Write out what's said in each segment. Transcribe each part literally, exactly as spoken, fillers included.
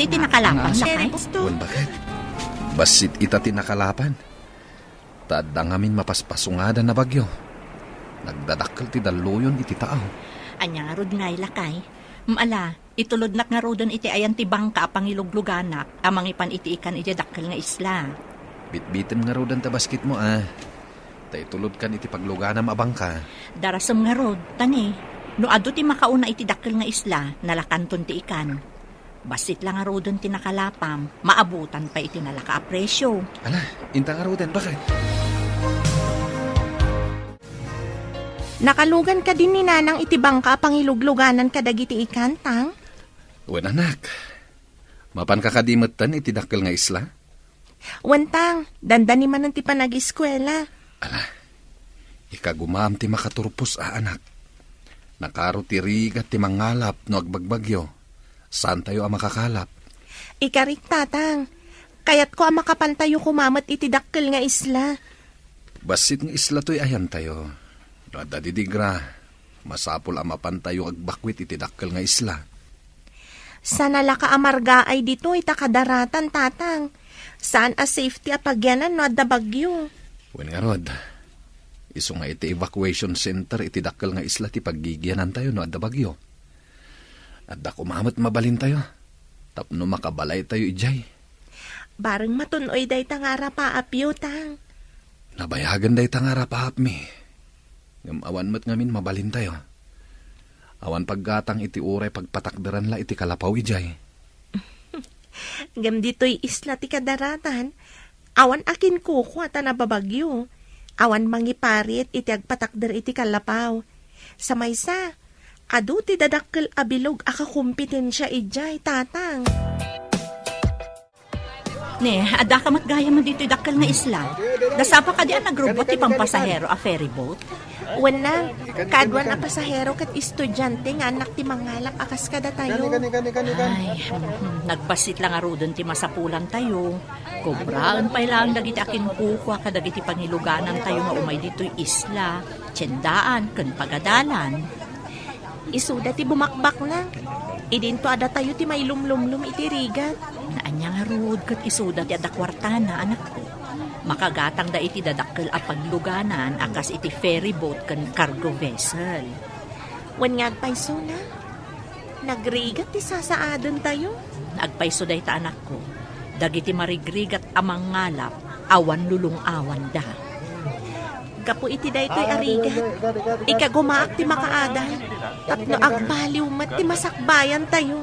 Iti nakalapan, lakay? Wen, baket? Bassit ita ti nakalapan. Ta adda ngamin mapaspasungadan a bagyo. Nagdadakkel ti dalluyon iti taaw. Ania ngarud ngay, lakay? Ala, itulodnak ngaruden iti ayan ti bangka a pangilugluganak a mangipan iti ikan idiay dakkel nga isla. Bitbitem ngaruden ta basketmo a. Ta itulodkan iti pagluganam a bangka. Darasem ngarud, ta ni, no adu ti makauna iti dakkel nga isla, nalakanton ti ikan. Bassit la ngaruden ti nakalapam, maabutan pay iti nalaka a presio. Ala, inta ngaruden, baket? Nakalugan kadi ni Nanang iti bangka a pangilugluganan kadagiti ikan, Tang? Wen, anak. Mapanka kadi metten iti dakkel nga isla? Wen, Tang, dandani manen ti panag-eskuela. Ala, ikagumaam ti makaturpos a anak. Nakaro ti rigat ti mangalap no agbagbagyo. Saantayo a makakalap. Ikarik, Tatang. Kayatko a makapantayo koma met iti dakkel nga isla. Bassit nga isla toy ayantayo. No adda didigra, masapul a mapantayo agbakwit iti dakkel nga isla. Saan a laka a margaay ditoy ta kadaratan, Tatang. Saan a safety a pagyanan no adda bagyo. Wen ngarud, isu nga iti evacuation center iti dakkel nga isla ti paggigianantayo no adda bagyo. Adda koma met mabalintayo tapno makabalaytayo idiay. Bareng matun-oy dayta nga arapaapyo, Tang. Nabayagen dayta nga arapaapmi. Ngem awan met ngamin mabalintayo. Awan paggatang iti uray pagpatakderan la iti kalapaw idiay. Ngem ditoy isla ti kadaratan, awan a kinkukua ta nababagyo. Awan mangiparit iti agpatakder iti kalapaw. Sa maysa, adu ti dadakkel a bilog a kakompetensia idiay, Tatang. Ne, addaka met gayam ditoy dakkel nga isla. Nasapa kadi a nagrubbuat ti pampasahero a ferry boat? Wen, Nang, kaaduan a pasahero ket estudiante nga annak ti mangalap a kas kadatayo. Ay, hmm, nagbassit la ngaruden ti masapulantayo. Kobraen pay laeng dagiti akinkukua kadagiti pangiluganantayo nga umay ditoy isla, tiendaan, ken pagadalan. Isuda ti bumakbakna. Idinto a datayo ti mailumlumlum iti rigat. Ania ngarud ket isuda ti adda kuartana, anakko. Makagatangda iti dadakkel a pagluganan a kas iti ferry boat ken cargo vessel. Wen nga agpaysona, nagrigat ti sasaadentayo. Agpayso dayta, anakko. Dagiti marigrigat a mangalap, awan lulong-awanda. Gapu iti daytoy a rigat, ikagumaak ti makaadal tapno agbaliw met ti masakbayantayo.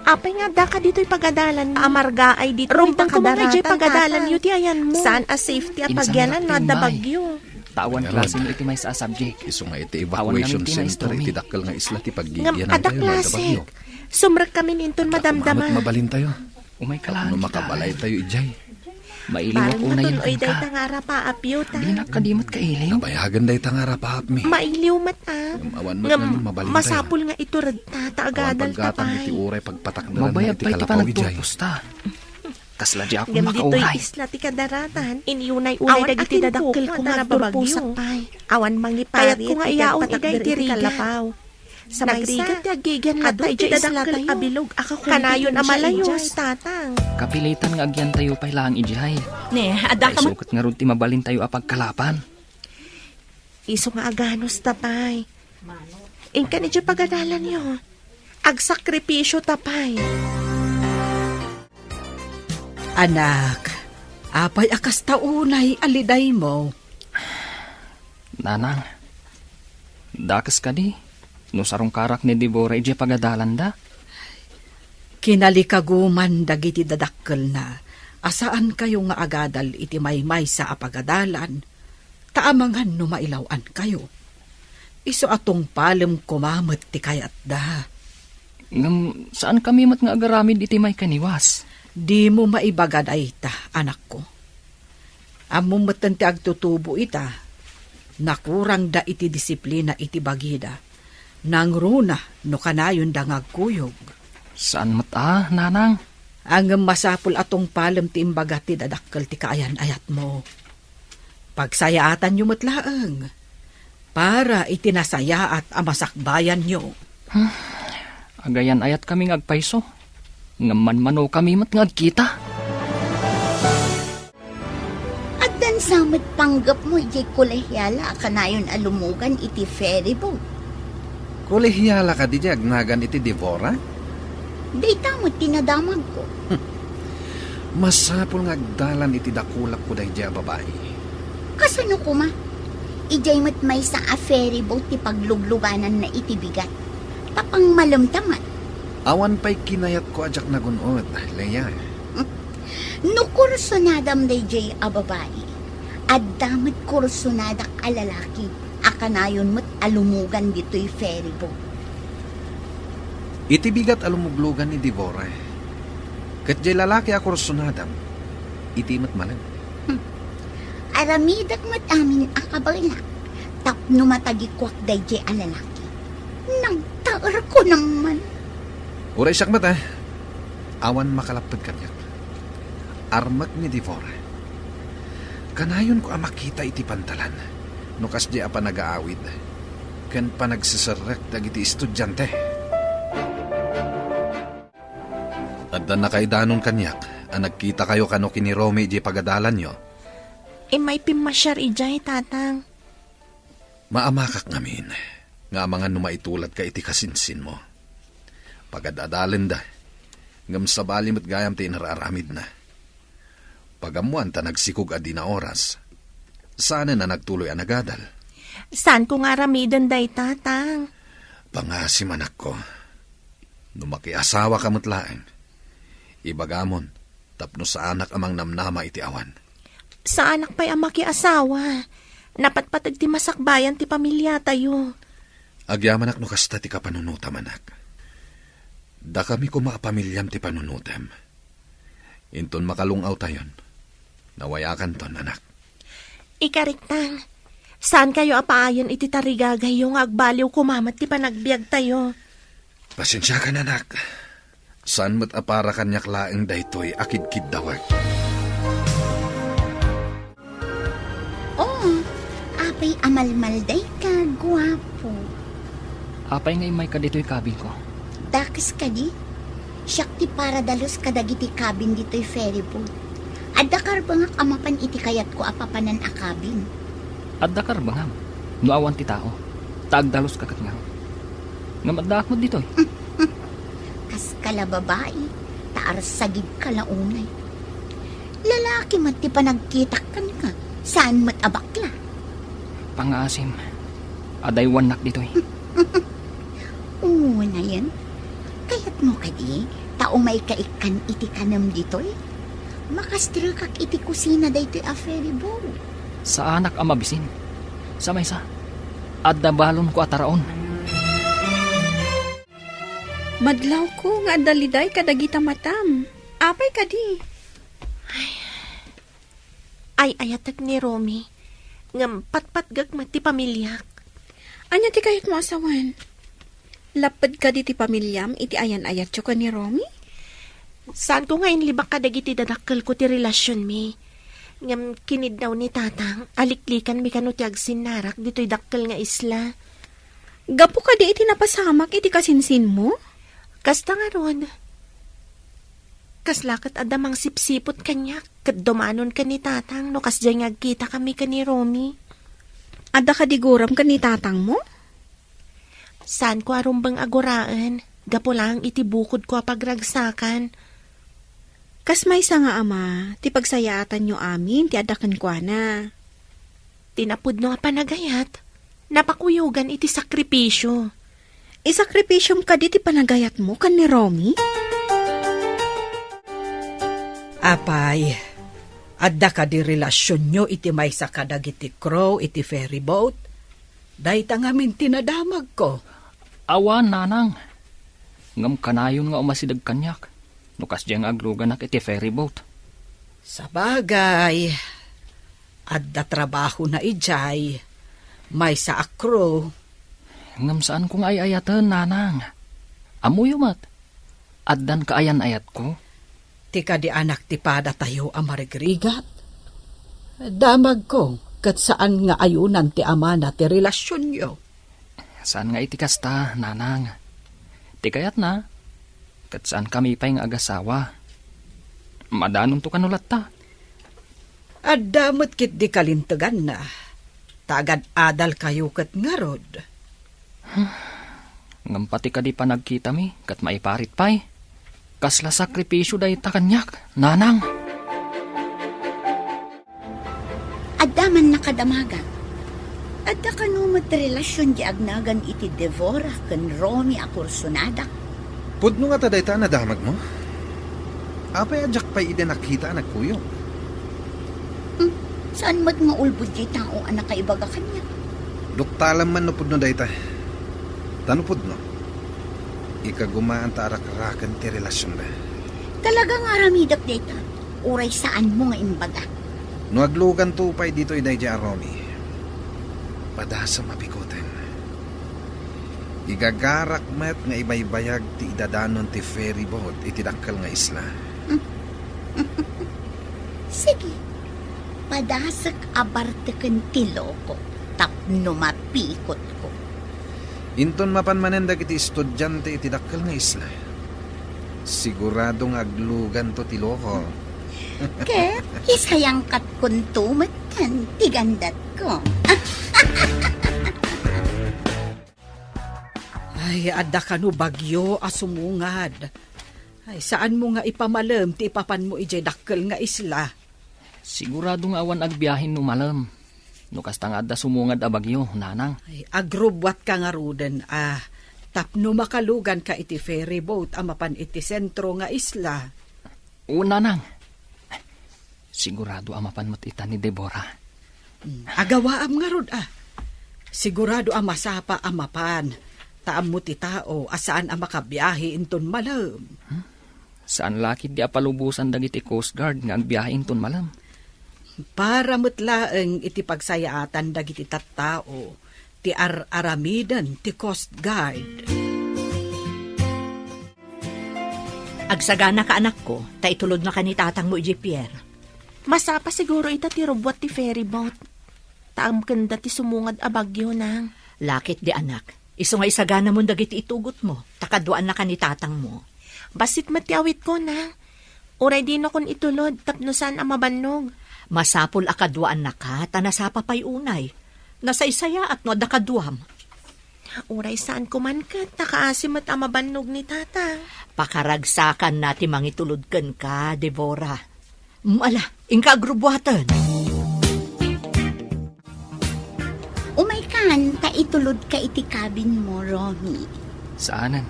Apay nga addaka ditoy pagadalan? Amargaay ditoy. Rumbeng koma nga idiay pagadalanyo ti ayanmo. Saan a safety a pagyanan no adda bagyo? Ta awan klase no iti maysa a subject. Isu nga iti evacuation center iti dakkel nga isla ti paggigianantayo no adda bagyo. Ngem adda klase. Sumrekkamin inton madamdama. Mabalintayo. Umay ka laeng. Tapno makabalaytayo idiay. Mailiwak unay kenka. Dayta nga arapaapyo, Tang. Dinak kadi met kailiw. Nabayagen dayta nga arapaapmi. Mailiw met a. Ngem awan met ngamin mabalintayo. Masapul nga ituredta ta agadalta pay. Mabayag pay ti panagturposta. Kasla di ako makaunay. Ngem ditoy isla ti kadaratan. Inunay-unay dagiti dadakkel koma agturposak pay. Awan mangiparit iti agpatakder iti kalapaw. Sa maysa, nagrigat ti aggigian latta idiay islatayo. Kanayon a malayos, Tatang. Kapilitan nga agyantayo pay laeng idiay. Ne, adda ka met. Isu ket ngarud ti mabalintayo a pagkalapan. Isu nga aganusta pay. Inkan idiay pagadalanyo. Agsakripisyota pay. Anak, apay a kasta unay a lidaymo? Nanang, dakes kadi no sarungkarak ni Deborah idiay pagadalanda? Kinalikaguman dagiti dadakkelna a saankayo nga agadal iti maymaysa a pagadalan, ta amangan no mailaw-ankayo. Isu a tungpalem koma met ti kayatda. Ngem saankami met nga agaramid iti maikaniwas. Dimo maibaga dayta, anakko. Ammom metten ti agtutubo ita, nakurangda iti disiplina iti bagida. Nangruna no kanayonda nga agkuyog. Saan met a, nanang. Ngem masapul a tungpalem ti imbaga ti dadakkel ti kaayan-ayatmo. Pagsayaatanyo met laeng para iti nasayaat a masakbayanyo. Hmm. Agayan-ayatkami nga agpayso, ngem manmanokami met nga agkita. Addan sa met panggepmo idiay kolehiala a kanayon a lumugan iti ferry boat. Kolehiala kadi diay agnagan iti Devora? Dayta met ti nadamagko. Masapul nga agdalan iti dakulakko daydiay a babai. Kasano koma? Idiay met maysa a ferry boat ti pagluglugananna iti bigat. Ta pangmalemta met. Awan pay kinayatko a diak nagun-od, Lea. No kursunadam daydiay a babai, adda met kursunadak a lalaki a kanayon met a lumugan ditoy ferry boat. Iti bigat a lumuglugan ni Devora, ket diay lalaki a kursunadam, iti met malem. Hmm. Aramidek met amin a kabaelak tapno matagikuak daydiay a lalaki. Nagtaerko naman. Uray siak met, a. Awan makalapped kaniak. Armek ni Devora. Kanayonko a makita iti pantalan no kasdiay a panagaawid ken panagseserrek dagiti estudiante. Adda nakaidanon kaniak a nagkitakayo kano ken ni Romy idiay pagadalanyo. Immay pimmasiar idiay, Tatang. Maamakak ngamin nga amangan no maitulad ka iti kasinsinmo. Pagad-adalenda, ngem sabali met gayam ti inar-aramidna. Pagammoan ta nagsikog a dina oras. Saanen a nagtuloy a nagadal. Saanko nga aramiden dayta, Tang? Pangasim, anakko. No makiasawa ka met laeng, ibagamon tapno saanak a mangnamnama iti awan. Saanak pay a makiasawa. Napatpateg ti masakbayan ti pamiliatayo. Agyamanak no kasta ti kapanunotam, anak. Dakami koma a pamiliam ti panunotem. Inton makalung-awtayon, nawayakanton, anak. Ikarik, Tang, saankayo a paayen iti tarigagayyo nga agbaliw koma met ti panagbiagtayo. Pasensiakan, anak. Saan met a para kaniak laeng daytoy a kidkiddawek. Oh, apay a malmaldayka, guapo. Apay nga immayka ditoy kabinko? Dakes kadi? Siak ti paradalus kadagiti kabin ditoy ferry boat. Adda karbengak a mapan iti kayatko a papanan a kabin. Adda karbengam no awan ti tao, ta agdaluska ket ngarud. Ngem addaak met ditoy. Kaska la babai, ta arsagidka la unay. Lalaki met ti panagkitak kenka, saan met a bakla. Pangaasim, adaywannak ditoy. Unayen, kayatmo kadi ta umayka ikkan iti kanem ditoy? Makastrekak iti kusina daytoy a ferry boat. Saanak a mabisin. Sa maysa, adda balonko a taraon. Madlawko nga adda liday kadagita matam. Apay kadi? Ay, ay-ayatek ni Romy. Ngem patpatgek met ti pamiliak. Ania ti kayatmo a sawen? Lapped kadi ti pamiliam iti ayan-ayatyo ken ni Romy? Saanko nga inlibak kadagiti dadakkelko ti relasionmi. Ngem kiniddaw ni Tatang a liklikanmi kano ti agsinnarak ditoy dakkel nga isla. Gapu kadi iti napasamak iti kasinsinmo? Kasta ngarud. Kasla ket adda mangsipsiput kaniak ket dumanon ken ni Tatang no kasdiay nga agkitakami ken ni Romy. Adda kadi guram ken ni Tatangmo? Saanko a rumbeng a guraen, gapu laeng iti bukodko a pagragsakan. Kas maysa nga ama, ti pagsayaatanyo amin ti adda kenkuana. Ti napudno a panagayat, napakuyogan iti sakripisio. Isakripisiom kadi ti panagayatmo ken ni Romy? Apay, adda kadi relasionyo iti maysa kadagiti crew iti ferry boat? Dayta ngamin ti nadamagko. Awan, nanang. Ngem kanayon nga umasideg kaniak no kasdiay nga agluganak iti ferry boat. Sabagay, adda trabahona idiay, maysa a crew. Ngem saanko nga ay-ayaten, nanang. Ammoyo met, addan kaayan-ayatko. Ti kadi anak ti padatayo a marigrigat. Damagko, ket saan nga ayunan ti amana ti relasionyo. Saan nga iti kasta, nanang. Ti kayatna, ket saankami pay nga agasawa. Madanonto kano latta. Adda met ketdi kalinteganna, ta agad-adalkayo ket ngarud. Ngem pati kadi panagkitami ket maiparit pay. Kasla sakripisio dayta kaniak, nanang. Adda man nakadamagak. Adda kano met relasion di agnagan iti Devora ken Romy a kursonadak? Pudno ngata dayta a nadamagmo? Apay a diak pay idi nakita a nagkuyog? Hmm, saan met nga ulbod diay tao a nakaibaga kaniak? Duktalam man no pudno dayta. Ta no pudno, ikagumaanta a rakraken ti relasionda. Talaga nga aramidek dayta. Uray saanmo nga imbaga. No agluganto pay ditoy daydiay a Romy, padasem a pikutem. Igagarak met nga ibaybayag ti idadanon ti ferry boat iti dakkel nga isla. Sige, padasek a barteken ti loko tapno mapikotko. Inton mapan manen dagiti estudiante iti dakkel nga isla, sigurado nga agluganto ti loko. Ket isayangkatkonto metten ti gandatko. Ay, adda kano bagyo a sumungad. Ay, saanmo nga ipamalem ti ipapanmo idiay dakkel nga isla? Sigurado nga awan agbiahe no malem. No kasta nga adda sumungad a bagyo, nanang. Ay, agrubbuatka ngaruden a tapno makaluganka iti ferry boat a mapan iti sentro nga isla. O, nanang. Sigurado a mapan met ita ni Deborah. Hmm, agawaam ngarud, a. Sigurado a masapa a mapan, ta ammo ti tao a saan a makabiahe inton malem. Hmm? Saan la ketdi a palubosan dagiti Coast Guard nga agbiahe inton malem? Para met laeng iti pagsayaatan dagiti tattao ti ar-aramiden ti Coast Guard. Agsaganaka, anakko, ta itulodnaka ni tatangmo idiay pier. Masapa siguro ita ti rubbuat ti ferry boat. Ta amkenda ti sumungad a bagyo, nang. La ketdi, anak. Isu nga isaganamon dagiti itugotmo, ta kaduaannaka ni tatangmo. Bassit met ti awitko, nang. Uray dinakon itulod tapno saan a mabannog. Masapul a kaduaannaka, ta nasapa pay unay. Nasaysayaat no adda kaduam. Uray saanko man ket, ta kaasi met a mabannog ni tatang. Pakaragsakanna ti mangitulod kenka, Deborah. Mm, ala, inka agrubbuaten. Umaykan, ta itulodka iti cabinmo, Romy. Saanen.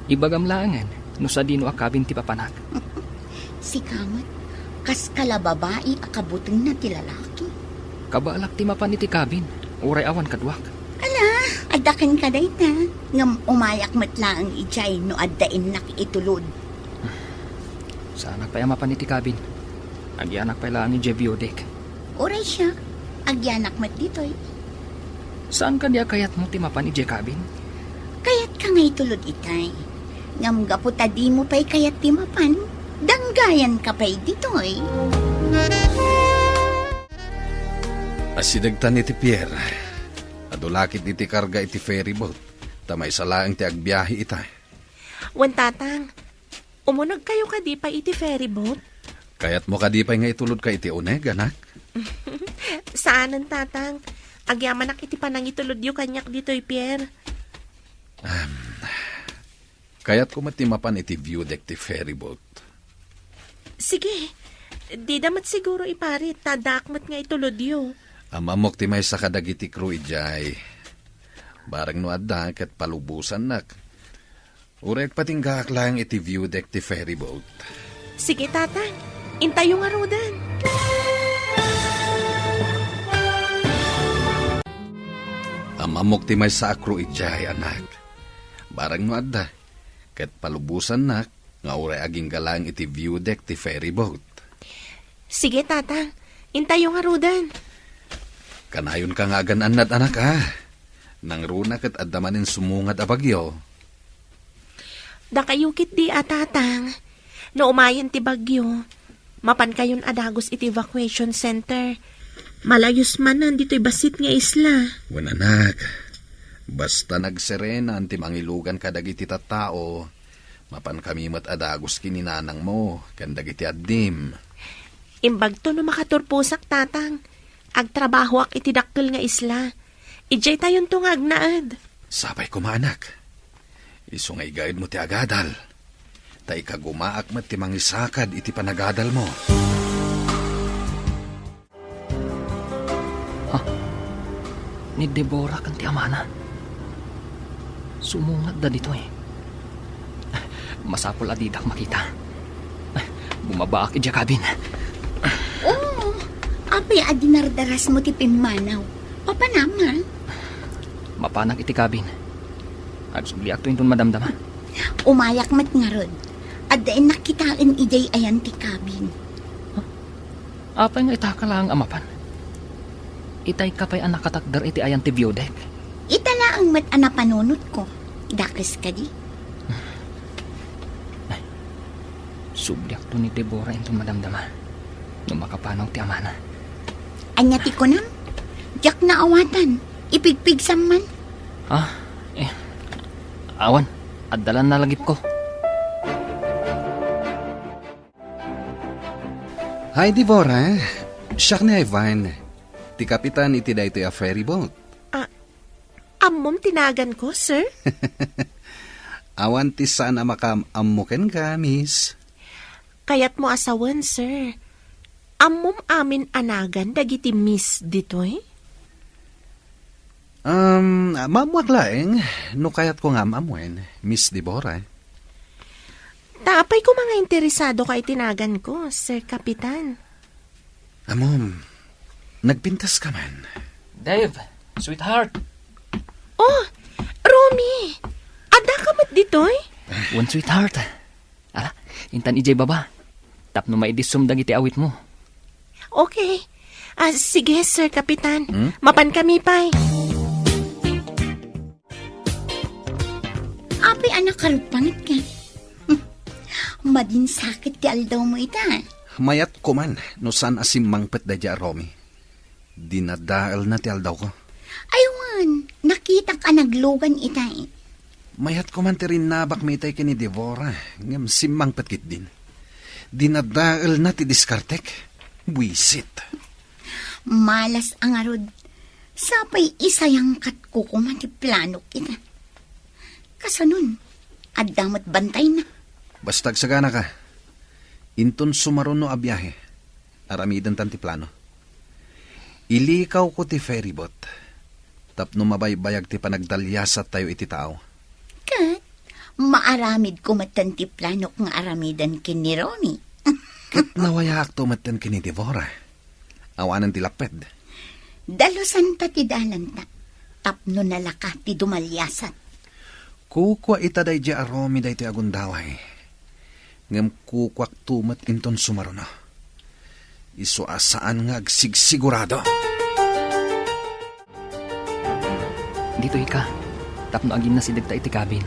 Ibagam laengen no sadino a cabin ti papanak. Sika met, kaska la babai a kabutengna ti lalaki. Kabaalak ti mapan iti cabin, uray awan kaduak. Ala, adda kenka dayta, ngem umayak met laeng idiay no adda innak itulod. Saanak pay a mapan iti cabin. Agyanak pay laeng idiay view deck. Uray siak, agyanak met ditoy. Saan kadi a kayatmo ti mapan idiay cabin? Kayatka nga itulod itay. Ngem gapu ta dimo pay kayat ti mapan, danggayanka pay ditoy. Asidegtan iti pier. Adu la ketdi ti karga iti ferry boat, ta maysa laeng ti agbiahe ita. Wen, tatang, umunegkayo kadi pay iti ferry boat? Kayatmo kadi pay nga itulodka iti uneg, anak? Saanen, tatang. Agyamanak iti panangitulodyo kaniak ditoy pier. Am, kayatko met ti mapan iti view deck ti ferry boat. Sige. Dida met siguro iparit, ta addaak met nga itulodyo. Ammok ti maysa kadagiti crew idiay. Bareng no adda, ket palubosannak. Uray agpatinggaak laeng iti view deck ti ferry boat. Sige, tatang. Intayo ngaruden. Ammok ti maysa a crew idiay, anak. Bareng no adda, ket palubosannak nga uray agingga laeng iti view deck ti ferry boat. Sige, tatang. Intayo ngaruden. Kanayonka nga agan-annad, anak, a. Nangruna ket adda manen sumungad a bagyo. Dakayo ketdi a, tatang. No umayen ti bagyo, mapankayon a dagus iti evacuation center. Malayos manen ditoy bassit nga isla. Wen, anak. Basta nagserenan ti mangilugan kadagiti tattao, mapankami met a dagus ken ni nanangmo ken dagiti addim. Imbagto no makaturposak, Tatang. Agtrabahoak iti dakkel nga isla. Idiay tayonto nga agnaed. Sapay koma, anak. Isu nga igaedmo ti agadal. Ta ikagumaak met ti mangisakad iti panagadalmo. Ha? Ni Deborah ken ti amana? Sumungadda ditoy. Masapul a didak makita. Bumabaak idiay cabin. Oh, apay a dinardarasmo ti pimmanaw? Papanam, ha? Mapanak iti cabin. Agsubliakto inton madamdama. Umayak met ngarud. Adda innak kitaen idiay ayan ti cabin. Apay nga itaka laeng a mapan? Itayka pay a nakatakder iti ayan ti view deck? Ita laeng met a napanunotko. Dakes kadi? Ay, subliakto ni Deborah inton madamdama no makapanaw ti amana. Ania ti kunam? Diak naawatan. Ipigpigsam man. Ah, eh, awan. Adda la nalagipko. Hi, Deborah. Siak ni Ivan, ti kapitan iti daytoy a ferry boat. Ah, ammom ti naganko, sir? Awan ti saan a makaam-ammo kenka, miss. Kayatmo a sawen, sir. Ammom amin a nagan dagiti miss ditoy? Um, maammoak laeng no kayatko nga am-ammoen, Miss Deborah. Ta apay koma nga interesado ka iti naganko, Sir Kapitan? Ammom, nagpintas ka man. Dave, sweetheart. Oh, Romy! Adda ka met ditoy? Wen, sweetheart. Ala, intan idiay baba. Tapno maidissom dagiti awitmo. Okay. Ah, sige, Sir Kapitan. Hmm? Mapan kami pay. Apay a nakaruppanget ka? Madin sakit ti aldaw mo ita. Mayat ko man no saan a simmangpet daydiay a Romy. Dinadaelna ti aldawko. Ay wen, nakitak a naglugan itay. Mayat ko man ti rinnabak mi itay ken ni Deborah, ngem simmangpet ketdin. Dinadaelna ti diskartek. Buisit. Malas a ngarud. Sapay isayangkatko koma ti planok ita. Kasanon, adda met bantayna. Basta agsagana ka. Inton sumaruno a biahe, aramidentan ti plano. Ilikawko ti ferry boat tapno mabaybayag ti panagdaliasattayo iti tao. Ket maaramidko metten ti planok nga aramiden ken ni Romy. Ket nawayaakto metten ken ni Deborah. Awanen ti lapped. Dalusanta ti dalanta tapno nalaka ti dumaliasat. Kukua ita daydiay a Romy daytoy a gundaway. Ngem kukuakto met inton sumaruno. Isu a saan nga agsigsigurado. Ditoy ka, tapno aginnasidegta iti cabin.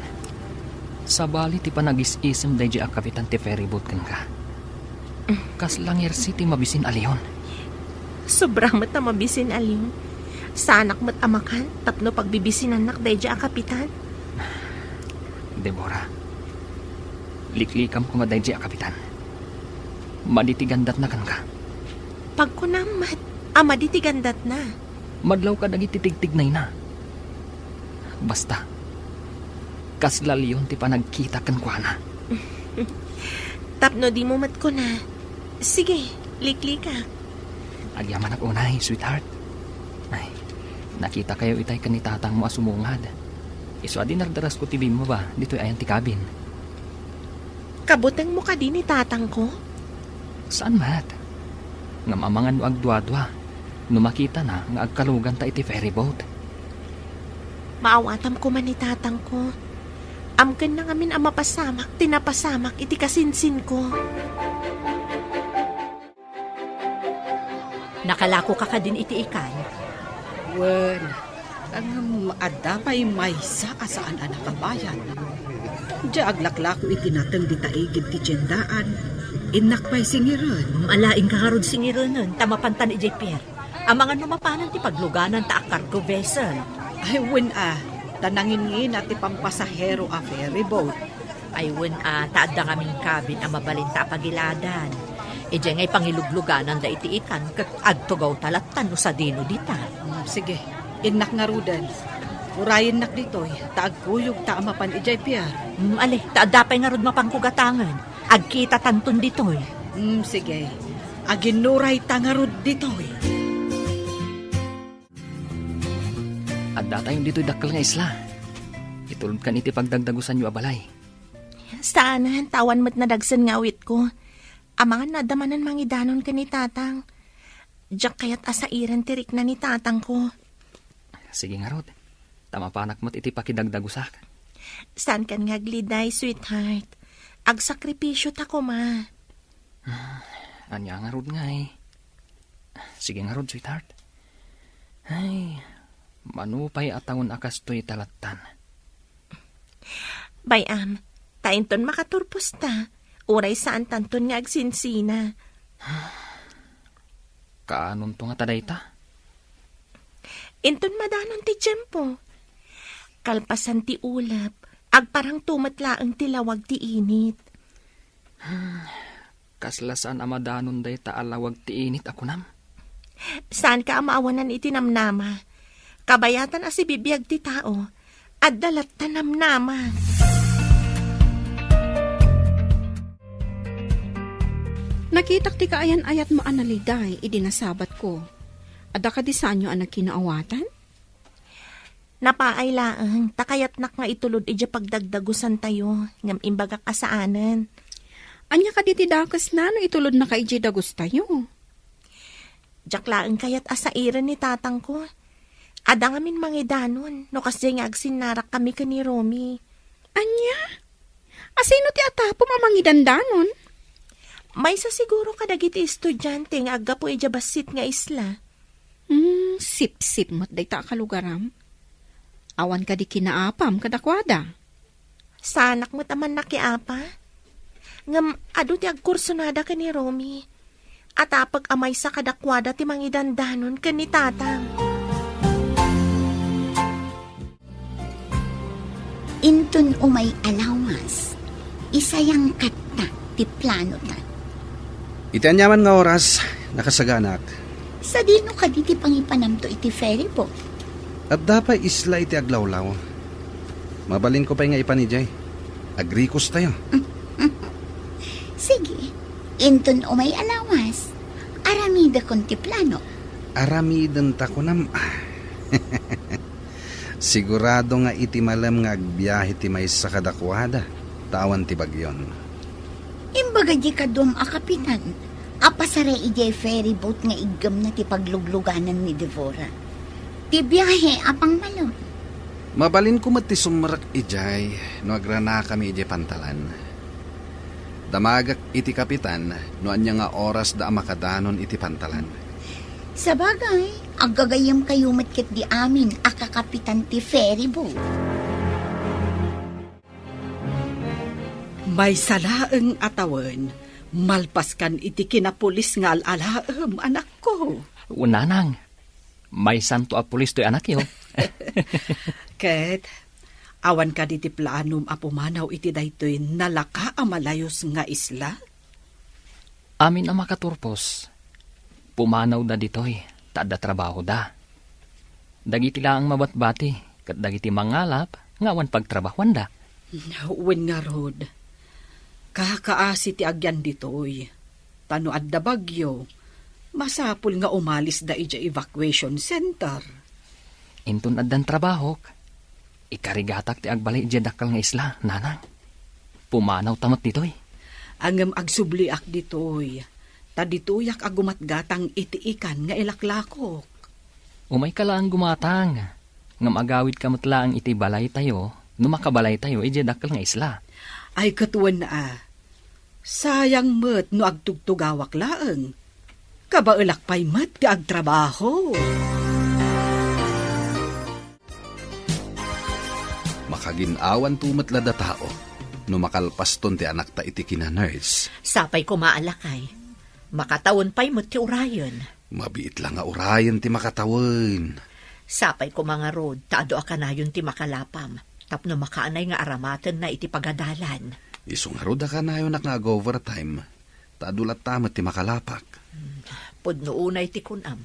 Sabali ti panagis-isem daydiay a kapitan ti ferry boat kenka. Kasla ngersi ti mabisin a leon. Sobra met a mabisin a leon. Saanak met a makan tapno pagbibisinannak daydiay a kapitan. Deborah, liklikam koma daydiay a kapitan. Madi ti gandatna kenka. Pagkunam met a madi ti gandatna. Madlaw kadagiti tigtignayna. Basta, kasla leon ti panagkita kenkuana. Tapno dimo met kuna, sige, liklikak. Agyamanak unay, sweetheart. Ay, nakitakayo itay ken ni tatangmo a sumungad. Isu a dinardarasko ti bimmaba ditoy ayan ti cabin. Kabutengmo kadi ni tatangko? Saan met. Ngem amangan no agduadua, no makitana nga agkaluganta iti ferry boat. Maawatam koma ni tatangko. Amkenna ngamin a mapasamak ti napasamak iti kasinsinko. Nakalakoka kadin iti ikan? Wen, ngem adda pay maysa a saan a nakabayad. Diay aglaklako iti nateng dita igid ti tiendaan, innak pay singiren. Alaingka ngarud singirenen, ta mapantan idiay pier. Amangan no mapanan ti pagluganan ta a cargo vessel. Ay, wen a. Ta nanginngina ti pampasahero a ferry boat. Ay wen a, ta adda ngamin cabin a mabalinta a pagiladan. Idiay nga ipangiluglugananda iti ikan ket agtugawta latta no sadino dita. Mm, sige, innak ngaruden. Urayennak ditoy, ta agkuyogta a mapan idiay pier. Mm, ali, ta adda pay ngarud mapanko gatangen. Agkitatanton ditoy. Mm, sige. Aginnurayta ngarud ditoy. Addatayon ditoy dakkel nga isla. Itulodkan iti pagdagdagusanyo a balay. Saanen, ta awan met nadagsen nga awitko. Amangan no adda manen mangidanon ken ni Tatang. Diak kayat a sairen ti rikna ni Tatangko. Sige ngarud, ta mapanak met iti pakidagdagusak. Saankan nga agliday, sweetheart. Agsakripisio ta koma. Hmm, ania ngarud ngay? Sige ngarud, sweetheart. Ay, mano pay a tawen a kastoy ta lattan. Bay-am, ta inton makaturposta, uray saantanton nga agsinsina. Kaanonto ngata dayta? Inton madanon ti tiempo, kalpasan ti ulep, agparangto met laeng ti lawag ti init. Kasla saan a madanon dayta a lawag ti init a kunam? Saanka a maawanan iti namnama. Kabayatan a sibibiag ti tao. Adda latta namnama. Nakitak ti kaayan-ayatmo a naliday idi nasabatko. Adda kadi saanyo a nagkinaawatan? Napaay laeng, ta kayatnak nga itulod idiay pagdagdagusantayo, ngem imbagak a saanen. Ania kadi ti dakesna no itulodnaka idiay dagustayo? Diak laeng kayat a sairen ni tatangko. Adda ngamin mangidanon, no kasdiay nga agsinnarakkami ken ni Romy. Ania? Asino ti atapom a mangidandanon? Maysa siguro kadagiti estudiante nga aggapu idiay bassit nga isla. Hmm, sipsip met dayta a kalugaram. Awan kadi kinaapam kadakuada? Saanak met a mannakiapa. Ngem adu ti agkursonada ken ni Romy. Atapek a maysa kadakuada ti mangidandanon ken ni tatang. Inton umay a lawas, isayangkatta ti planota. Iti aniaman nga oras, nakasaganak. Sadino kadi ti pangipanamto iti ferry boat? Adda pay isla iti aglawlaw. Mabalinko pay nga ipan idiay. Agrikostayo. Sige, inton umay a lawas, aramidekon ti plano. Aramidenta kunam. Sigurado nga iti malem nga agbiahe ti maysa kadakuada, ta awan ti bagyon. Imbaga di kaduam a kapitan a pasaray idiay ferry boat nga iggemna ti paglugluganan ni Devora. Ti biahe a pangmalem. Mabalinko met ti sumrek idiay no agranakami idiay pantalan. Damagek iti kapitan no ania nga orasda a makadanon iti pantalan. Sabagay, aggagayyemkayo met ketdi amin a kakapitan ti ferry boat. Maysa laeng a tawen, malpaskan iti kinapulis nga al-alaem, anakko. Nanang, maysanto a pulis toy anakyo. Ket, awan kadi ti planom a pumanaw iti daytoy nalaka a malayus nga isla? Amin a makaturpos, pumanawda ditoy, ta adda trabahoda. Dagiti laeng mabatbati, ket dagiti mangalap nga awan pagtrabahoanda. Wen ngarud, kakaasi ti agyan ditoy. Ta no adda bagyo, masapul nga umalisda idiay evacuation center. Inton addan trabahok, ikarigatak ti agbalay idiay dakkel nga isla, nanang. Pumanawta met ditoy. Ngem agsubliak ditoy, ta ditoyak a gumatgatang iti ikan nga ilaklakok. Umayka laeng gumatang, ngem agawidka met laeng iti balaytayo, no makabalaytayo idiay dakkel nga isla. Ay, ket wen a, sayang met no agtugtugawak laeng. Kabaelak pay met ti agtrabaho. Makagin-awanto met la datao no makalpaston ti anakta iti kina-nurse. Sapay koma a lakay. Makatawen pay met ti urayen. Mabiit la nga urayen ti makatawen. Sapay koma ngarud ta adu a kanayon ti makalapam, tapno makaanay nga aramatenna iti pagadalan. Isu ngarud a kanayonak nga ag-overtime, ta adu latta met ti makalapak. Hmm, pudno unay ti kunam.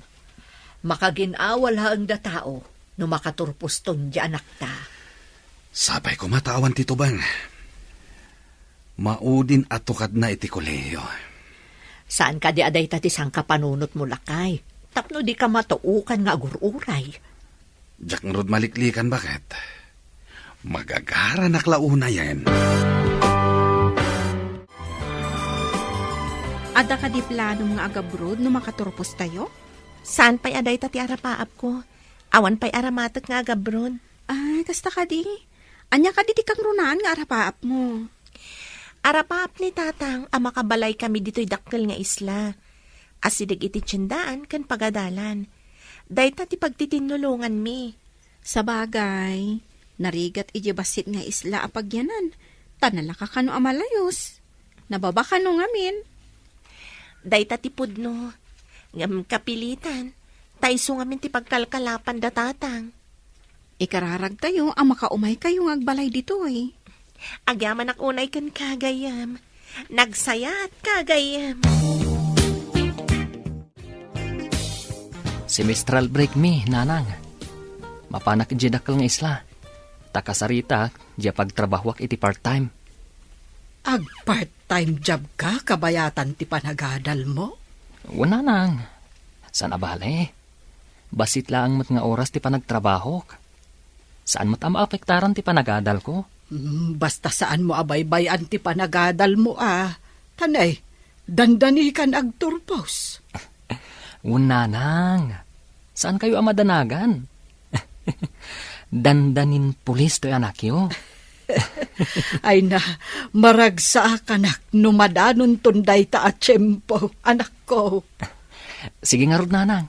Makagin-awa laeng da tao no makaturposton ti anakta. Sapay koma ta awan ti tubeng. Maudin a tukadna iti kolehiyo. Saan kadi a dayta ti sangkapanunotmo, lakay? Tapno dika matuokan nga agur-uray. Diak ngarud maliklikan, baket. Magagaranak la unayen. Adda kadi planom nga agabroad no makaturpostayo? Saan pay a dayta ti arapaapko? Awan pay aramatek nga agabroad. Ay, kasta kadi? Ania kadi ti kangrunaan nga arapaapmo? Arapaap ni Tatang a makabalay kami ditoy dakkel nga isla. Asideg iti tiendaan ken pagadalan. Dayta ti pagtitinnulonganmi. Sabagay, narigat idiay bassit nga isla a pagyanan, ta nalaka kano a malayus. Nababa kano ngamin. Dayta ti pudno. Ngem kapilitan, ta isu ngamin ti pagkalkalapan da Tatang. Ikararagtayo a makaumaykayo nga agbalay ditoy. Agyamanak unay kenka, gayyem. Nagsayaat ka, gayyem. Semestral break mi, nanang. Mapanak idiay dakkel nga isla. Ta kasaritak, diay pagtrabahoak iti part-time. Ag-part-time job ka, kabayatan ti panagadalmo? Wen, nanang. Saan a bale. Bassit laeng met nga oras ti panagtrabahok. Saan met a maapektaran ti panagadalko. Mm, basta saanmo a baybay-an ti panagadalmo a. Tanay, dandanikan agturpos. Wen, nanang. Saankayo a madanagan. Dandanin pulis toy anakyo. Ay na, maragsaakanak no madanonton dayta a tiempo, anakko. Sige ngarud, nanang.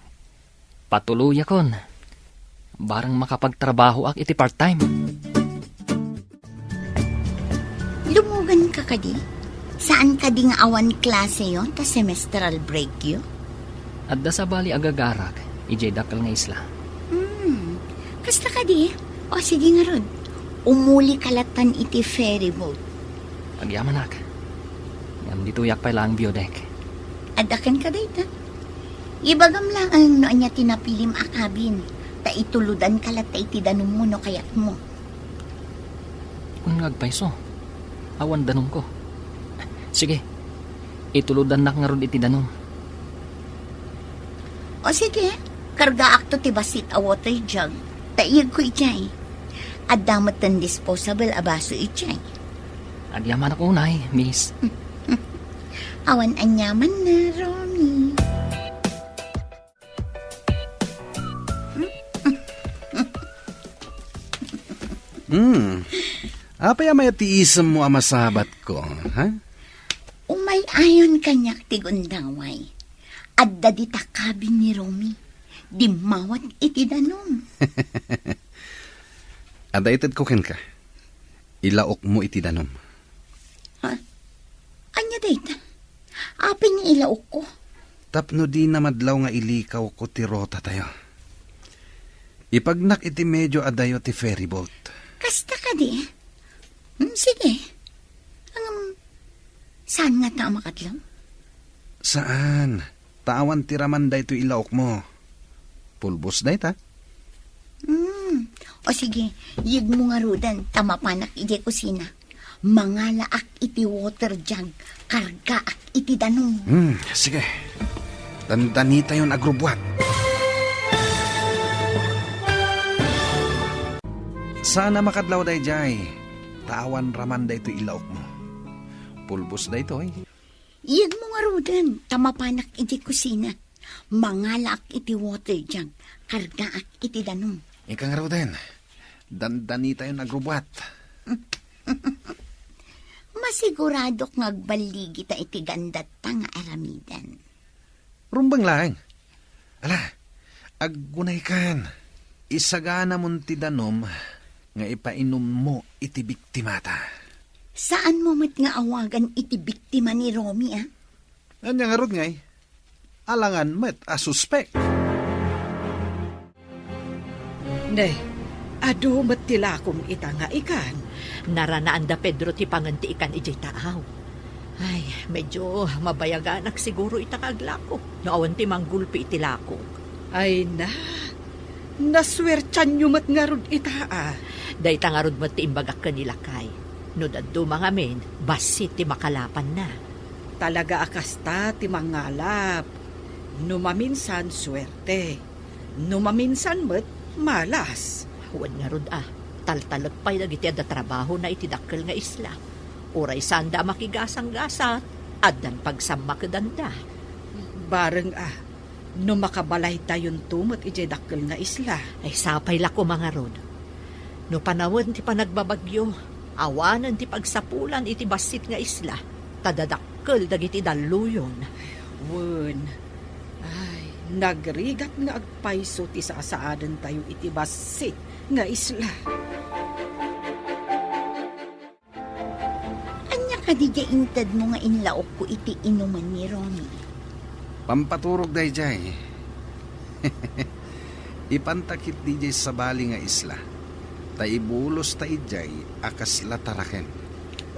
Patuloyakon. Barang makapagtrabahoak iti part-time. Lumugan ka kadi? Saan kadi nga awan klaseyo ta semestral break yo? Adda sabali agagarak idiay dakkel nga isla. Hmm, kasta kadi? O, sige ngarud. Umuli ka latan iti ferry boat. Agyamanak. Ngem ditoyak pay laeng view deck. Adda kenka dayta? Ibagam laeng no ania ti napilim a cabin, ta itulodan ka latta iti danummo no kayatmo. Wen nga agpayso, awan danumko. Sige, itulodannak ngarud iti danum. O sige, kargaakto ti bassit a water jug, ta iyegko idiay. Adda met ten disposable a baso idiay. Agyamanak unay, miss. Awan aniaman na, Romy. Hmm. Apay a mayat ti isemmo a masabatko, ha? Umay-ayon kaniak ti gundaway. Adda dita cabin ni Romy. Dimmawat iti danum. Adda itedko kenka. Ilaokmo iti danum. Ha? Ania dayta? Apay nga ilaokko? Tapno dina madlaw nga ilikawko ti rotatayo. Ipagnak iti medio adayo ti ferry boat. Kasta kadi? Hmm, sige. Ngem, saan ngata a makadlaw? Saan? Ta awan ti raman daytoy ilaokmo. Pulbos dayta. Hmm. O sige, iyegmo ngaruden ta mapanak idiay kusina. Mangalaak iti water jug, kargaak iti danum. Hmm, sige. Dandanitayon agrubbuat. Saan a makadlaw daydiay, ta awan raman daytoy ilaokmo. Pulbos daytoy. Iyegmo ngaruden ta mapanak idiay kusina. Mangalaak iti water jug, kargaak iti danum. Inka ngaruden, dandanitayon agrubbuat. Masiguradok nga agballigita iti gandatta nga aramiden. Rumbeng laeng. Ala, aggunaykan. Isaganamon ti danum nga ipainummo iti biktimata. Saanmo met nga awagan iti biktima ni Romy, a? Ania ngarud ngay? Alangan met a suspek. Ne, adu met ti lakom ita nga ikan. Naranaan da Pedro ti pangen ti ikan idiay taaw. Ay, medyo mabayaganak siguro ita nga aglako no awan ti manggulpi iti lakok. Ay na, nasuertianyo met ngarud ita a. Dayta ngarud met ti imbagak ken ni lakay. No dadduma ngamin, bassit ti makalapanna. Talaga a kasta ti mangalap. No maminsan, suerte. No maminsan met, malas. Wen ngarud a, taltalek pay dagiti adda trabahona iti dakkel nga isla. Uray saanda a makigasanggasat, addan pagsammakedanda. Bareng a, no makabalaytayonto met idiay dakkel nga isla. Ay, sapay la koma ngarud. No panawen ti panagbabagyo, awanen ti pagsapulan iti bassit nga isla, ta dadakkel dagiti dalluyon. Wen, ay, nagrigat nga agpayso ti sasaadentayo iti bassit nga isla. Ania kadi diay intedmo nga inlaokko iti inumen ni Romy? Pampaturog daydiay. Ipanta ketdi diay sabali nga isla, ta ibulosta idiay a kasla taraken.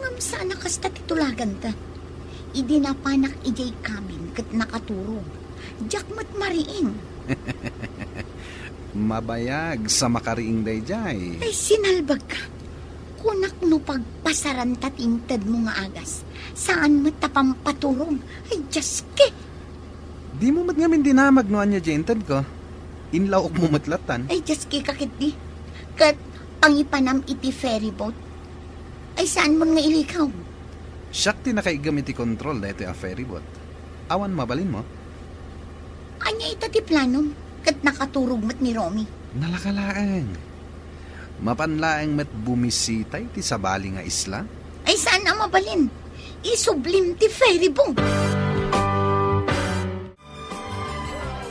Ngem saan a kasta ti tulaganta. Idi napanak idiay cabin ket nakaturog, diak met mariing. Mabayag sa makariing daydiay. Ay, sinalbagka. Kunak no pagpasaranta ti intedmo nga agas. Saan met ta pampaturog. Ay, Dios ke! Dimo met ngamin dinamag no ania diay intedko. Inlaokmo met lattan. Ay, Dios ke, kaketdi. Ket pangipanam iti ferry boat. Ay, saan mon nga ilikaw? Siak ti nakaiggem iti kontrol daytoy a ferry boat. Awan mabalinmo? Ania ita ti planom? Ket nakaturog met ni Romy. Nalaka laeng. Mapan laeng met bumisita iti sabali nga isla? Ay, saan a mabalin? Isublim ti ferry boat.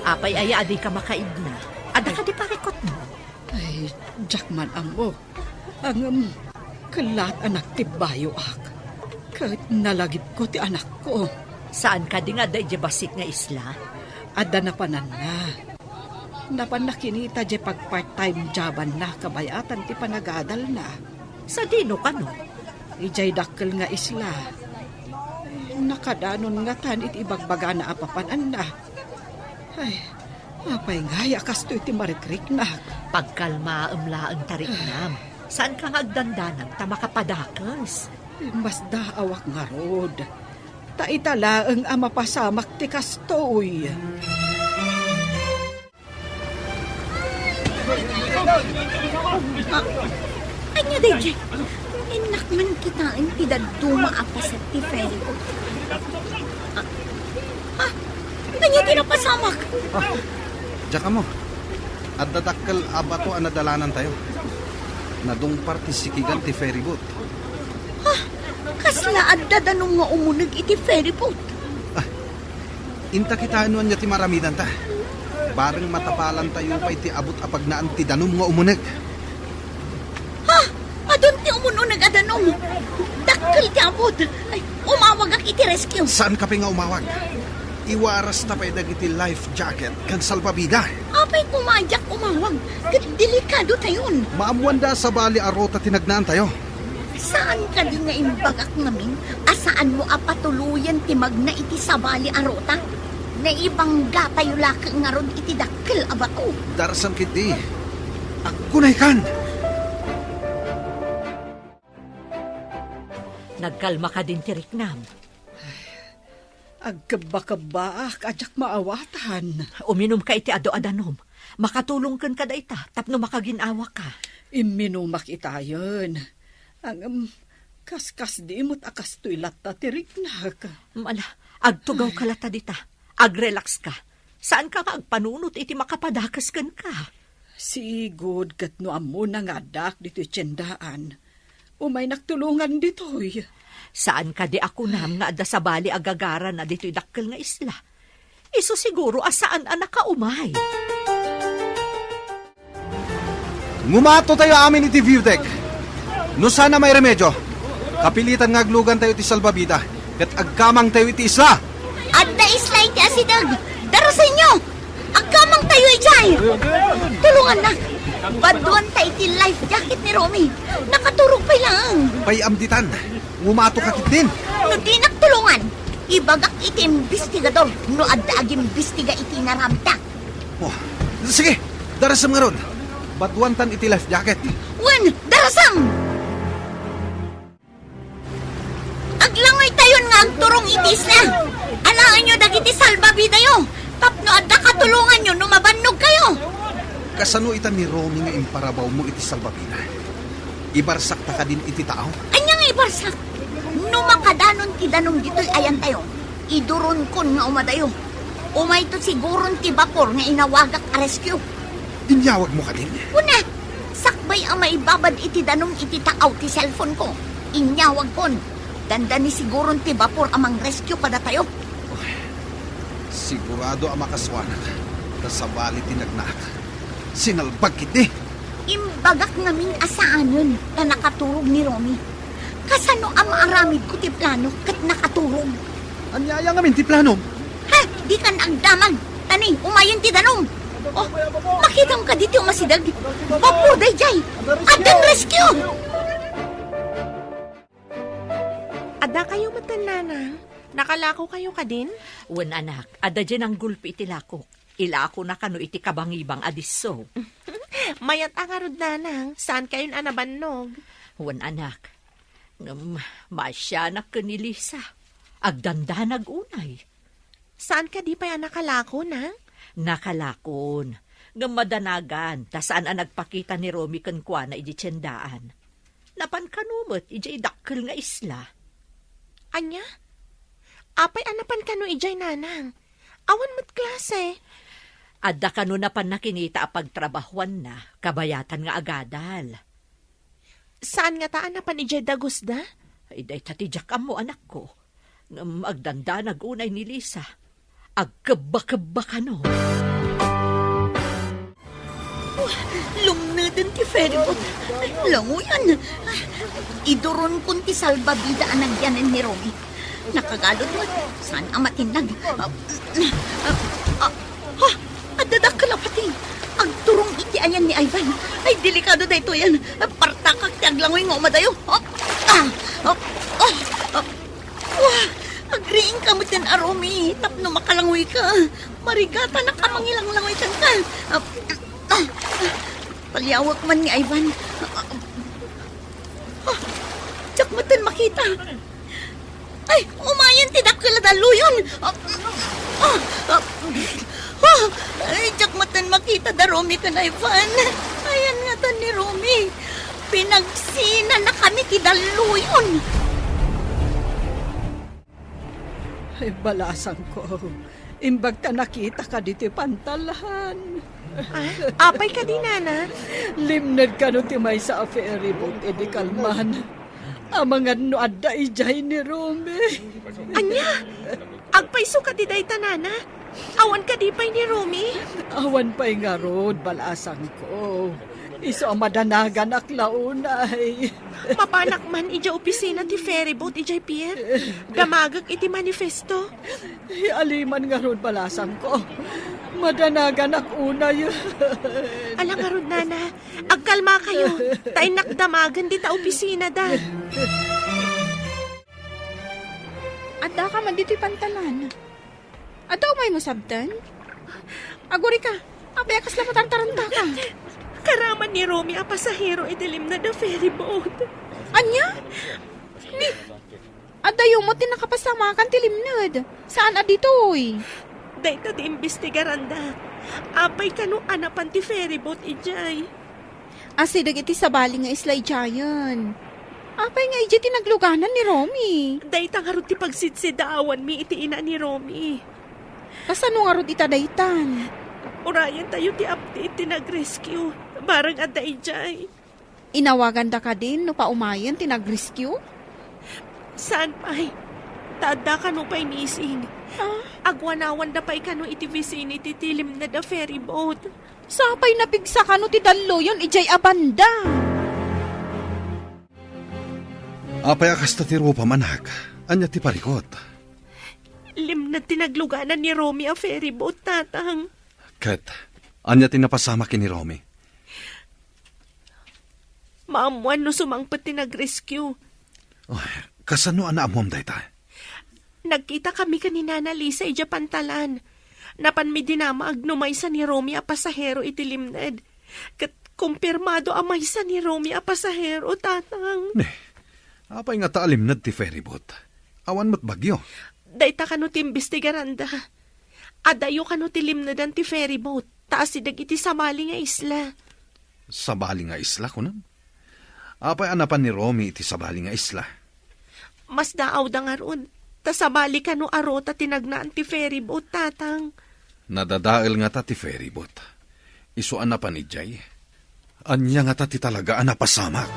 Apay aya a dika makaidna? Adda kadi parikutmo? Ay, diak man ammo. Ngem, kellaat a nagtibbayoak. Ket nalagipko ti anakko. Saan kadi nga adda idiay bassit nga isla? Adda napananna. Napanna kinita diay pagpart-time jobanna kabayatan ti panagadalna. Sadino kano? Idiay dakkel nga isla. Nakadanon ngatan iti ibagbagana a papananna. Ay, apay ngay a kastoy ti marikriknak? Pagkalmaem laeng, tariknam. Saanka nga agdandanag ta makapadakes. Masdaawak ngarud. Ta ita laeng a mapasamak ti kastoy. Ah, ania daydiay? Innak man kitaen ti dadduma a paset ti ferry boat. Ah, ah, ania ti napasamak? Ah, diak ammo. Adda dakkel a bato a nadalanantayo. Nadungpar ti sikigan ti ferry boat. Ah, kasla adda danum nga umuneg iti ferry boat? Ah, inta kitaen no ania ti maaramidanta. Bareng matapalantayo pay ti abut a pagnaan ti danum nga umuneg. Ha? Adun ti umununeg a danum. Dakkel ti abut. Ay, umawagak iti rescue. Saanka pay nga umawag. Iwarasta pay dagiti life jacket ken salbabida. Apay koma a diak umawag? Ket delikadotayon. Maammoanda a sabali a ruta ti nagnaantayo. Saan kadi nga imbagak ngamin a saanmo a patuloyen ti magna iti sabali a ruta? Naibanggatayo la ket ngarud iti dakkel a bato. Darasam ketdi. Agkunaykan! Nagkalma kadin ti riknam? Agkebbakebbaak a diak maawatan. Uminumka iti adu a danum. Makatulongken ka dayta tapno makagin-awaka. Imminumak itayen. Ngem, kaskasdi met a kastoy latta ti riknak. Ala, agtugawka latta dita. Agrelaxka. Saanka nga agpanunot iti makapadakes kenka. Sigud ket no ammona nga addaak ditoy tiendaan, umaynak tulongan ditoy. Saan kadi a kunam nga adda sabali a gagarana ditoy dakkel nga isla? Isu siguro a saan a nakaumay. Ngumatotayo amin iti view deck. No saan a mairemedio, kapilitan nga aglugantayo iti salbabida ket agkamangtayo iti isla. Adda isla iti asideg. Darusenyo! Agkamangtayo idiay! Tulongannak! Baduanta iti life jacket ni Romy. Nakaturog pay laeng. Pay-am ditan. Ngumato ka ketdin. No dinak tulongan, ibagak iti imbestigador no adda agimbestiga iti inaramidta. Oh, sige, darasem ngarud. Baduantan iti life jacket. Wen, darasem! Aglangoytayon nga agturong iti isla. Alaenyo dagiti salbabidayo tapno adda katulonganyo no mabannogkayo. Kasano ita ni Romy nga imparawawmo iti salbabida? Ibarsakta kadin iti tao? Ania nga ibarsak? No makadanon ti danum ditoy ayantayo, iduronkon nga umadayo. Umayto siguron ti bapor nga inawagak a rescue. Inyawagmo kadin? Kuna, sakbay a maibabad iti danum iti taaw ti cellphone ko, inyawagkon. Dandani siguron ti bapor a mangrescue kadatayo. Sigurado a makasuanak, ta sabali ti nagnaak. Sinalbag ketdi. Imbagak ngamin a saanen ta nakaturog ni Romy. Kasano a maaramidko ti plano ket nakaturog? Ania aya ngamin ti planom? Ha? Dikan agdamag! Tani, umayen ti danum! Oh, makitam kadi ti umasideg? Bapor daydiay! Addan rescue! Addakayo metten, nanang? Nakalakokayo kadin? Wen, anak, adda diay nanggulpi iti lakok. Ilakona kano iti kabangibang a disso. Mayat a ngarud, nanang, saankayon a nabannog. Wen, anak, ngem maasianak ken ni Lisa. Agdandanag unay. Saan kadi pay a nakalako, nang? Nakalakon. Ngem madanagan, ta saan a nagpakita ni Romy kenkuana idiay tiendaan. Napan kano met idiay dakkel nga isla. Ania? Apay a napan kano idiay, nanang? Awan met klase. Adda kano napanna kinita a pagtrabahoanna, kabayatan nga agadal. Saan ngata a napan idiay dagusda? Ay, dayta ti diak ammo, anakko. Ngem agdandanag unay ni Lisa. Agkebba-kebba kano. Lumneden ti ferryboat. Ay, languyan. Iduronkon ti salbabida a nagyanen ni Romy. Nakagalud met. Saan a matinnag? Ah, ah, ah, ah, adda dakkel a pati. Agturong iti ayan ni Ivan. Ay, delikado daytoyen. Partakak ti aglangoy nga umadayo. Ah, ah, ah, ah, ah. Wah! Agriingka metten a Romy tapno makalangoyka. Marigatanak a mangilanglangoy kenka. Ah, ah, ah. Paliawek man ni Ivan. Ah, ah. Diak metten makita. Ay, umayen ti dakkel a dalluyon. Ah, ah, ah. Ah, ay, diak metten makita da Romy ken Ivan. Ayan ngatan ni Romy. Pinagsinanakami ti dalluyon. Ay, balasangko, imbagka nakitaka ditoy pantalan. Ah, apay kadi, nana? Limned kano ti maysa a ferryboat idi kalman. Amangan no adda idiay ni Romy. Ania? Agpayso kadi dayta, nana? Awan kadi pay ni Romy? Awan pay ngarud, balasangko. Isu a madanaganak la unay. Mapanak man idiay opisina ti ferryboat idiay pier. Damagek iti manifesto. Aliman ngarud, balasangko. Madanaganak unay. Ala ngarud, nana. Agkalmakayo. Ta innak damagen dita opisinada. Addaka man ditoy pantalan. Adda umaymo sabten? Agurika, apay a kasla matartarantaka? Karaman ni Romy a pasahero iti limned a ferryboat. Ania? Ni, addayo met ti nakapasamakan ti limned. Saan a ditoy? Dayta ti imbestigaranda. Apay kano a napan ti ferryboat idiay? Asideg iti sabali nga isla idiayen. Apay nga idiay ti nagluganan ni Romy? Dayta ngarud ti pagsidsidaawanmi iti ina ni Romy. Kasano ngarud ita daytan? Urayentayo ti update ti nag-rescue. Barang adda idiay. Inawaganda kadin no paumayen ti nag-rescue? Saan pay? Ta adda kano pay missing. Ah? Aguanawanda pay kano iti vicinity ti limned a ferryboat. Sapay napigsa kano ti dalluyon idiay a banda. Apay a kasta ti rupam, anak? Ania ti parikut? Limned ti nagluganan ni Romy a ferryboat, tatang. Ket, ania ti napasamak ken ni Romy? Maammoan no sumangpet ti nag-rescue. Oh, kasano a naammoam dayta? Nagkitakami ken ni Nana Lisa idiay pantalan. Napanmi dinamag no maysa ni Romy a pasahero iti limned. Ket kumpirmado a maysa ni Romy a pasahero, Tatang. Ne, apay ngata a limned ti ferryboat? Awan met bagyo. Dayta kano ti imbestigaranda. Adayo kano ti limnedan ti ferryboat, ta asideg iti sabali nga isla. Sabali nga isla, kunam? Apay a napan ni Romy iti sabali nga isla? Masdaawda ngarud, ta sabali kano a ruta ti nagnaan ti ferryboat, Tatang. Nadadael ngata ti ferryboat. Isu a napan idiay. Ania ngata ti talaga a napasamak?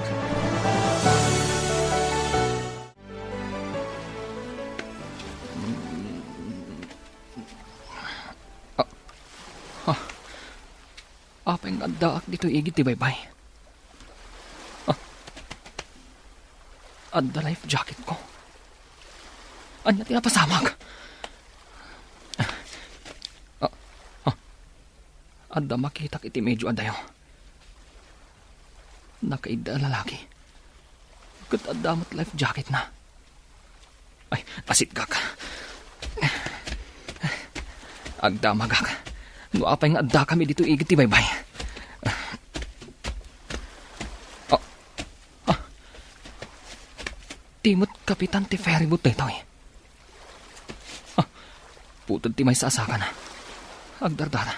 Ah, ah. Apay nga addaak ditoy igid ti baybay? Ah. Adda life jacket ko. Ania ti napasamak? Ah, ah. Adda makitak iti medyo adayo. Nakaidda a lalaki. Ket adda met life jacketna. Ay, asitgak. Agdamagak. No apay nga addakami ditoy igid ti baybay. Ah, ah. Ti met kapitan ti ferryboat daytoy. Ah, puted ti maysa a sakana. Agdardara.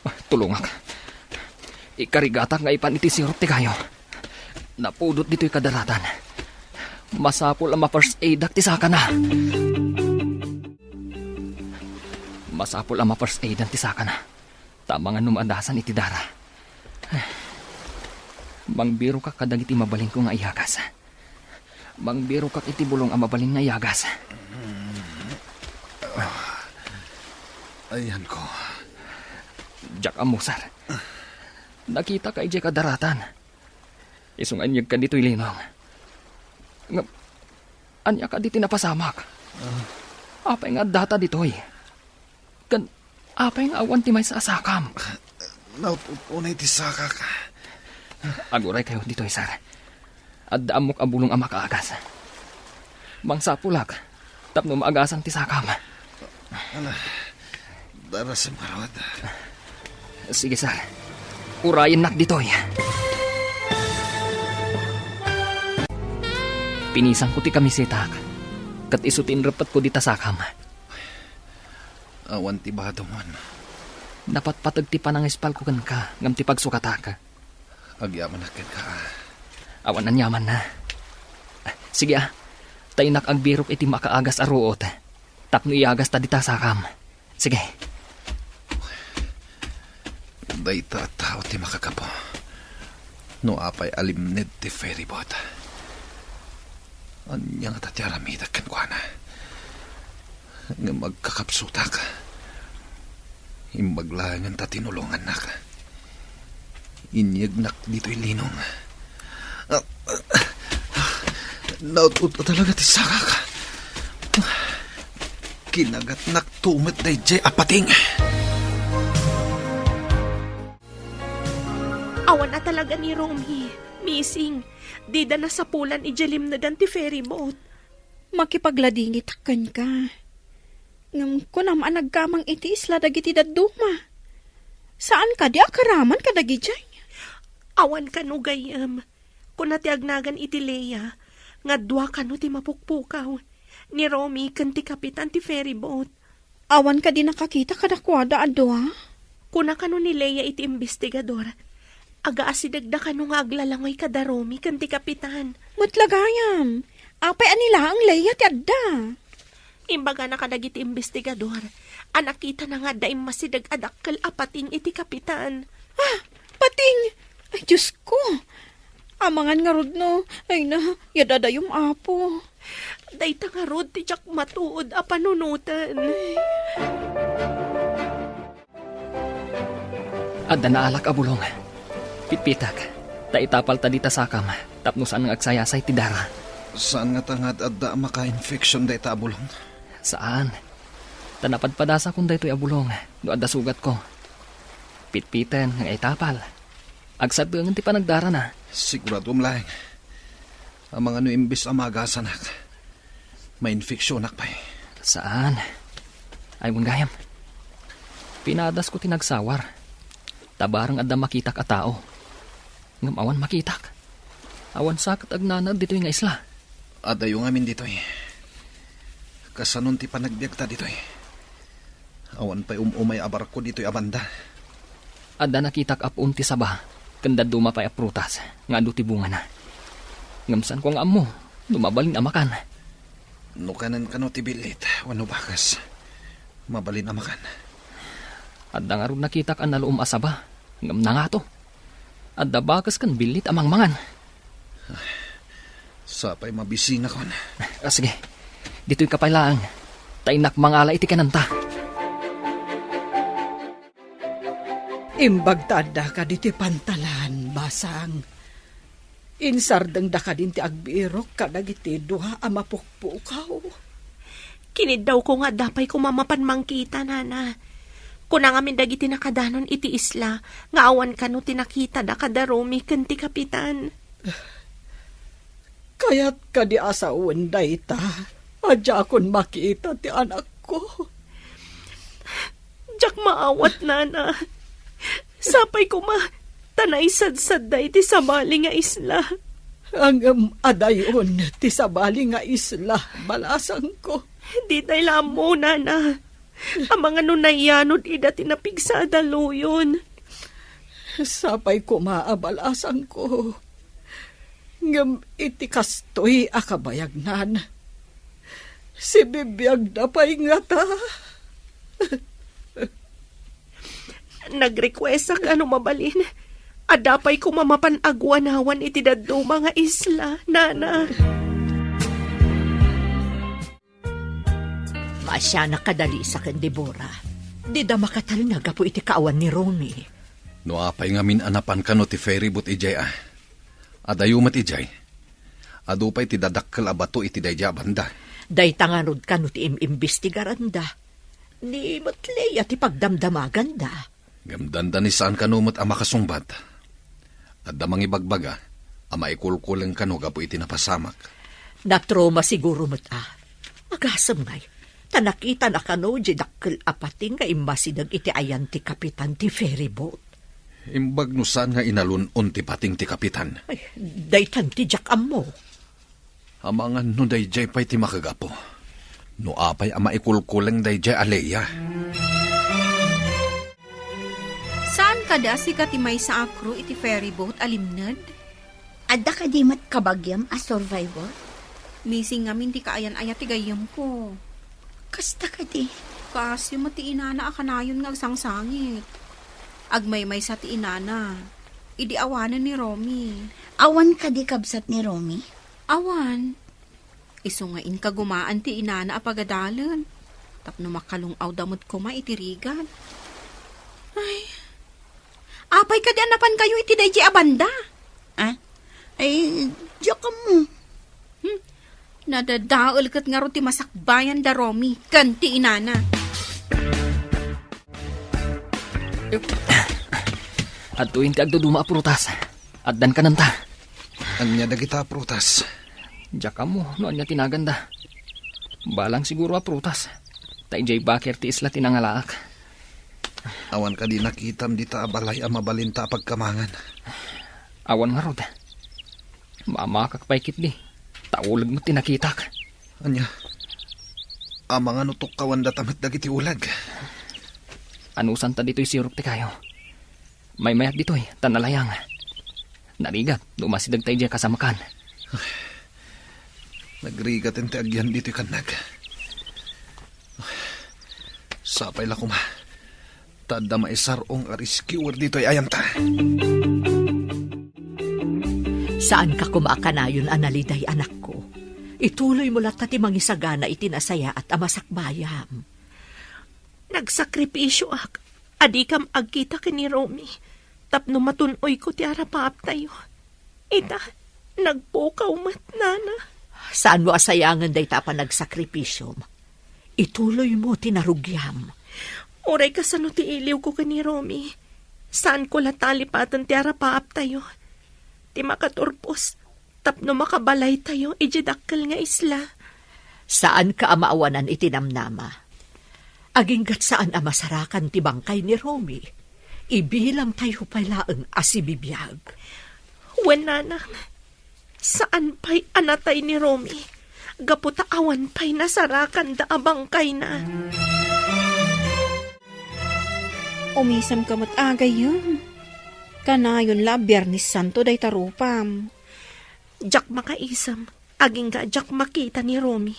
Ah, tulongak. Ikarigatak nga ipan iti sirup ti kayo. Napudot ditoy kadaratan. Masapul a ma-first aidak ti sakana. Masapul a ma-first aidan ti sakana. Ta amangan no maadasan iti dara. Mangbirokak kadagiti mabalinko nga iyagas. Mangbirokak iti bulong a mabalin nga iyagas. Ayanko. Diak ammo, sir. Nakitaka idiay kadaratan. Isu nga inyegka ditoy linong. Ngem, ania kadi ti napasamak? Ah. Apay nga addata ditoy? Ken apay nga awan ti maysa a sakam? Naut-ut unay ti sakak. Aguraykayo ditoy, sir. Adda ammok a bulong a makaagas. Mangsapulak tapno maagasan ti sakam. Ala, darasem ngarud. Sige, sir. Urayennak ditoy. Pinisanko ti kamisetak, ket isu ti inreppetko dita sakam. Awan ti badongam. Napatpateg ti panangispalko kenka ngem ti pagsukatak. Agyamanak kenka, a. Awan aniamanna. Sige, a. Ta innak agbirok iti makaagas a ruot tapno iyagasta dita sakam. Sige. Dayta a tao ti makagapu no apay a limned ti ferryboat. Ania ngata ti aramidek kenkuana? Ngem agkakapsutak. Imbag laengen ta tinulongannak. Inyegnak ditoy linong. Naut-ot talaga ti sakak. Kinagatnak to met daydiay a pating. Awan a talaga ni Romy. Missing. Dida nasapulan idiay limnedan ti ferryboat. Makipagladingitak kenka. Ngem kunam a nagkamang iti isla dagiti dadduma. Saan kadi a karaman kadagidiay? Awan kano gayyem. Kuna ti agnagan iti Lea, nga dua kano ti mapukpukaw. Ni Romy ken ti kapitan ti ferryboat. Awan kadi nakakita kadakuada a dua? Kuna kano ni Lea iti imbestigador, agaasidegda kano nga aglalangoy kada Romy ken ti kapitan. Met la gayam, apay a ni laeng Lea ti adda? Imbagana kadagiti imbestigador a nakitana nga adda immasideg a dakkel a pating iti kapitan. Ah, pating! Ay, Diosko! Amangan ngarud no, ay na, yadadayom, Apo. Dayta ngarud ti diak matuod a panunoten. Adda naalak a bulong. Pitpitak, ta itapalta dita sakam, tapno saan nga agsayasay ti dara. Saan ngata nga ad-adda a maka-infection dayta a bulong? Saan. Ta napadpadasakon daytoy a bulong no adda sugatko. Pitpiten nga itapal. Agsadengen ti panagdarana. Siguraduem laeng. Amangan no imbes a maagasanak, mainfeksionak pay. Saan. Ay, wen gayam. Pinadasko ti nagsawar. Ta bareng adda makitak a tao. Ngem awan makitak. Awan sa ket agnanaed ditoy nga isla. Adayo ngamin ditoy. Kasanon ti panagbiagta ditoy? Awan pay um-umay a barko ditoy a banda. Adda nakitak a puon ti saba, ken dadduma pay a prutas nga adu ti bungana. Ngem saanko nga ammo no mabalin a makan. No kanen kano ti billit wenno bakes, mabalin a makan. Adda ngarud nakitak a naluom a saba, ngem nangato. Adda bakes ken billit a mangmangan. Sapay mabisinakon. Ah, sige. Ditoyka pay laeng. Ta innak mangala iti kanenta. Imbag ta adda kadi ti pantalan, basang. Insardengda kadin ti agbirok kadagiti dua a mapukpukaw. Kiniddawko nga adda pay koma mapan mangkita, nana. Kuna ngamin dagiti nakadanon iti isla nga awan kano ti nakitada kada Romy ken ti kapitan. Kayat kadi a sawen dayta a diakon makita ti anakko? Diak maawat, nana. Sapay koma, ta naisadsadda iti sabali nga isla. Ngem adayon ti sabali nga isla, balasangko. Ditay la ammo, nana. Amangan no nayanod ida ti napigsa a daluyon. Sapay koma a balasangko. Ngem iti kastoy a kabayagnan, sibibiagda pay ngata. Nagrequestak a no mabalin, adda pay koma mapan aguanawan iti dadduma nga isla, nana. Maasianak a Dalisa ken Debora. Dida makatalna gapu iti kaawan ni Romy. No apay ngamin a napan kano ti ferryboat idiay a? Adayo met idiay. Adu pay ti dadakkel a bato iti daydiay a banda. Dayta ngarud kano ti im-imbestigaranda. Ni met Lea ti pagdamdamaganda. Ngem dandani saan kano met a makasungbat. Adda mangibagbaga a maikulkuleng kano gapu iti napasamak. Natroma siguro met a. Agasem ngay, ta nakitana kano di dakkel a pating nga immasideg iti ayan ti kapitan ti ferryboat. Imbag no saan nga inalun-on ti pating ti kapitan. Ay, daytan ti diak ammo. Amangan no daydiay pay ti makagapu. No apay a maikulkuleng daydiay a Lea. Saan kadi a sika ti maysa a crew iti ferryboat a limned? Adda kadi met kabagiam a survivor? Missing ngamin ti kaayan-ayat ti gayyemko. Kasta kadi? Kaasyo met ti inana a kanayon nga agsangsangit. Agmaymaysa ti inana idi awanen ni Romy. Awan kadi kabsat ni Romy? Awan. Isu nga inkagumaan ti inana a pagadalen tapno makalung-awda met koma iti rigat. Ay. Apay kadi a napankayo iti daydiay a banda? Ah? Ay, diak ammo. Hmm. Nadadael ket ngarud ti masakbayan da Romy ken ti inana. Adtoyen ti agduduma a prutas. Addan kanenta. Ania dagita a prutas? Diak ammo no ania ti naganda. Balang siguro a prutas. Ta idiay baker ti isla ti nangalaak. Awan kadi nakitam dita a balay a mabalinta a pagkamangan? Awan ngarud. Mamakak pay ketdi. Ta uleg met ti nakitak. Ania? Amangan no tukkawandata met dagiti uleg? Anusanta ditoy sirok ti kayo? Maymayat ditoy, ta nalayang. Narigat no umasideg ta idiay kasamakan. Nagrigaten ti agyan ditoy kannag. Sapay la koma. Ta adda maisar-ong a rescuer ditoy ayanta. Saanka koma a kanayon a naliday, anakko. Ituloymo latta ti mangisagana iti nasayaat a masakbayam. Nagsakripisioak a dikam agkita ken ni Romy tapno matun-oyko ti arapaaptayo. Ita, nagpukaw met, nana. Saanmo a sayangen dayta a panagsakripisom? Ituloymo ti narugiam. Uray kasano ti iliwko ken ni Romy, Saanko la talipaten ti arapaaptayo, ti makaturpos tapno makabalaytayo idiay dakkel nga isla. Saanka a maawanan iti namnama. Agingga't saan a masarakan ti bangkay ni Romy. Ibilamtayo pay laeng a sibibiag. Wen, nanang, saan pay a natay ni Romy, gapu ta awan pay nasarakanda a bangkayna. Umisemka met a gayyem. Kanayon la a Biernes Santo dayta rupam. Diak makaisem, agingga diak makita ni Romy.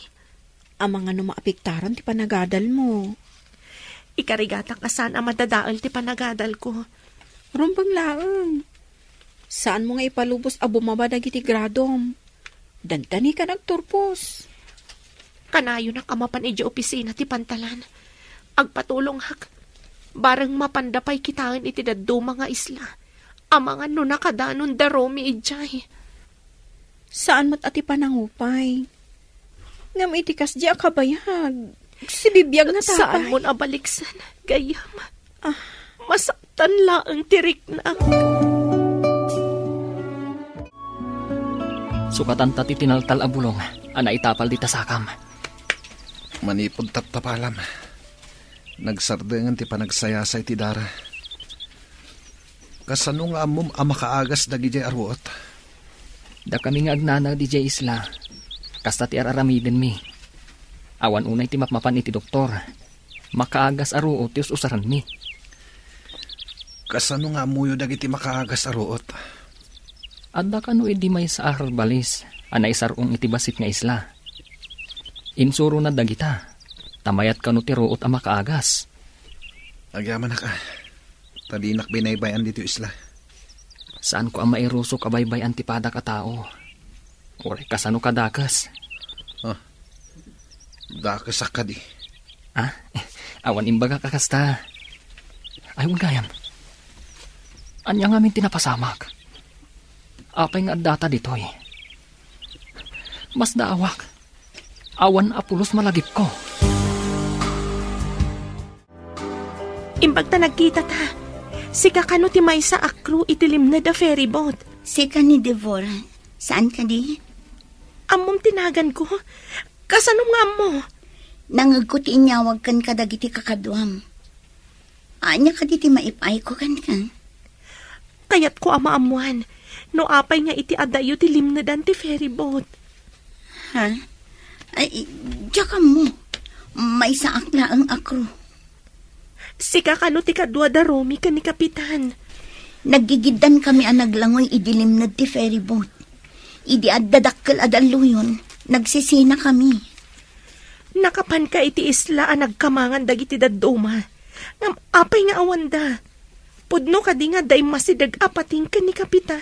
Amangan no maapektaran ti panagadalmo. Ikarigatak a saan a madadael ti panagadalko. Rumbeng laeng. Saanmo nga ipalubos a bumaba dagiti gradom. Dandani ka nagturpos. Kanayonak a mapan idiay opisina ti pantalan. Agpatulongak. Bareng mapanda pay kitaen iti dadduma nga isla. Amangan no nakadanon da Romy idiay. Saan met a ti panangupay. Ngem iti kasdi a kabayag, sibibiag nga tapay. Saanmon a baliksen, gayyem. Ah. Masaktan laeng ti riknak. Sukatanta ti tinaltal a bulong a naitapal dita sakam. Manipud taptapalam, nagsardengen ti panagsayasay ti dara. Kasano nga ammom a makaagas dagidiay a ruot? Dakami nga agnanaed idiay isla, kasta ti ar-aramidenmi. Awan unay ti mapmapan iti doktor. Makaagas a ruot ti us-usaranmi. Kasano nga ammoyo dagiti makaagas a ruot? Adda kano idi maysa a herbalis a naisar-ong iti bassit nga isla. Insurona dagita, ta mayat kano ti ruot a makaagas. Agyamanak a, ta dinak binaybay-an ditoy isla. Saanko a mairusok a baybay-an ti padak a tao. Uray kasano kadakes? Ah, dakesak kadi. Ah, awan imbagak a kasta. Ay, wen gayam. Ania ngamin ti napasamak? Apay nga addata ditoy? Masdaawak. Awan a pulos malagipko. Imbag ta nagkitata, sika kano ti maysa a crew iti limned a ferryboat? Sika ni Deborah. Saan kadi? Ammom ti naganko? Kasano nga ammo? Nangegko ti inyawag ken kadagiti kakaduam. Ania kadi ti maip-ayko kenka? Kayatko a maammoan no apay nga iti adayo ti limnedan ti ferryboat. Ha? Ay, diak ammo. Maysaak laeng a crew. Sika kano ti kadua da Romy ken ni Kapitan? Naggigiddan kami a naglangoy idi limned ti ferryboat. Idi adda dakkel a dalluyon, nagsisina kami. Nakapanka iti isla a nagkamangan dagiti dadduma. Ngem apay nga awanda? Pudno kadi nga adda immasideg a pating ken ni Kapitan?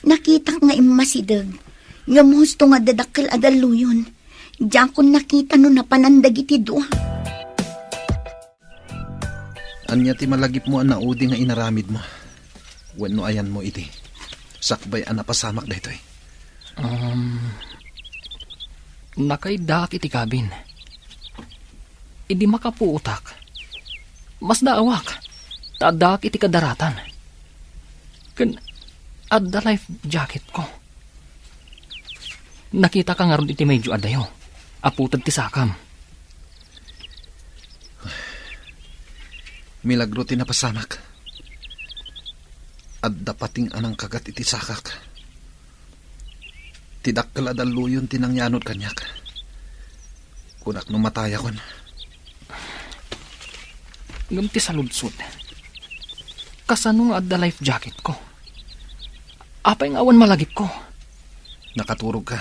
Nakitak nga immasideg. Ngem husto nga adda dakkel a dalluyon. Diakon nakita no napanan dagiti dua. Ania ti malagipmo a naudi nga inaramidmo? Wenno ayanmo iti sakbay a napasamak daytoy? Um, nakaiddaak iti kabin. Idi makapuotak, masdaawak, ta addaak iti kadaratan. Ken adda life jacketko. Nakitaka ngarud iti medyo adayo, a puted ti sakam. Milagro ti napasamak. Adda pating a nangkagat iti sakak. Ti dakkel a dalluyon ti nangyanod kaniak. Kunak no matayakon. Ngem ti saludsod, kasano nga adda life jacketko? Apay nga awan malagipko? Nakaturogka.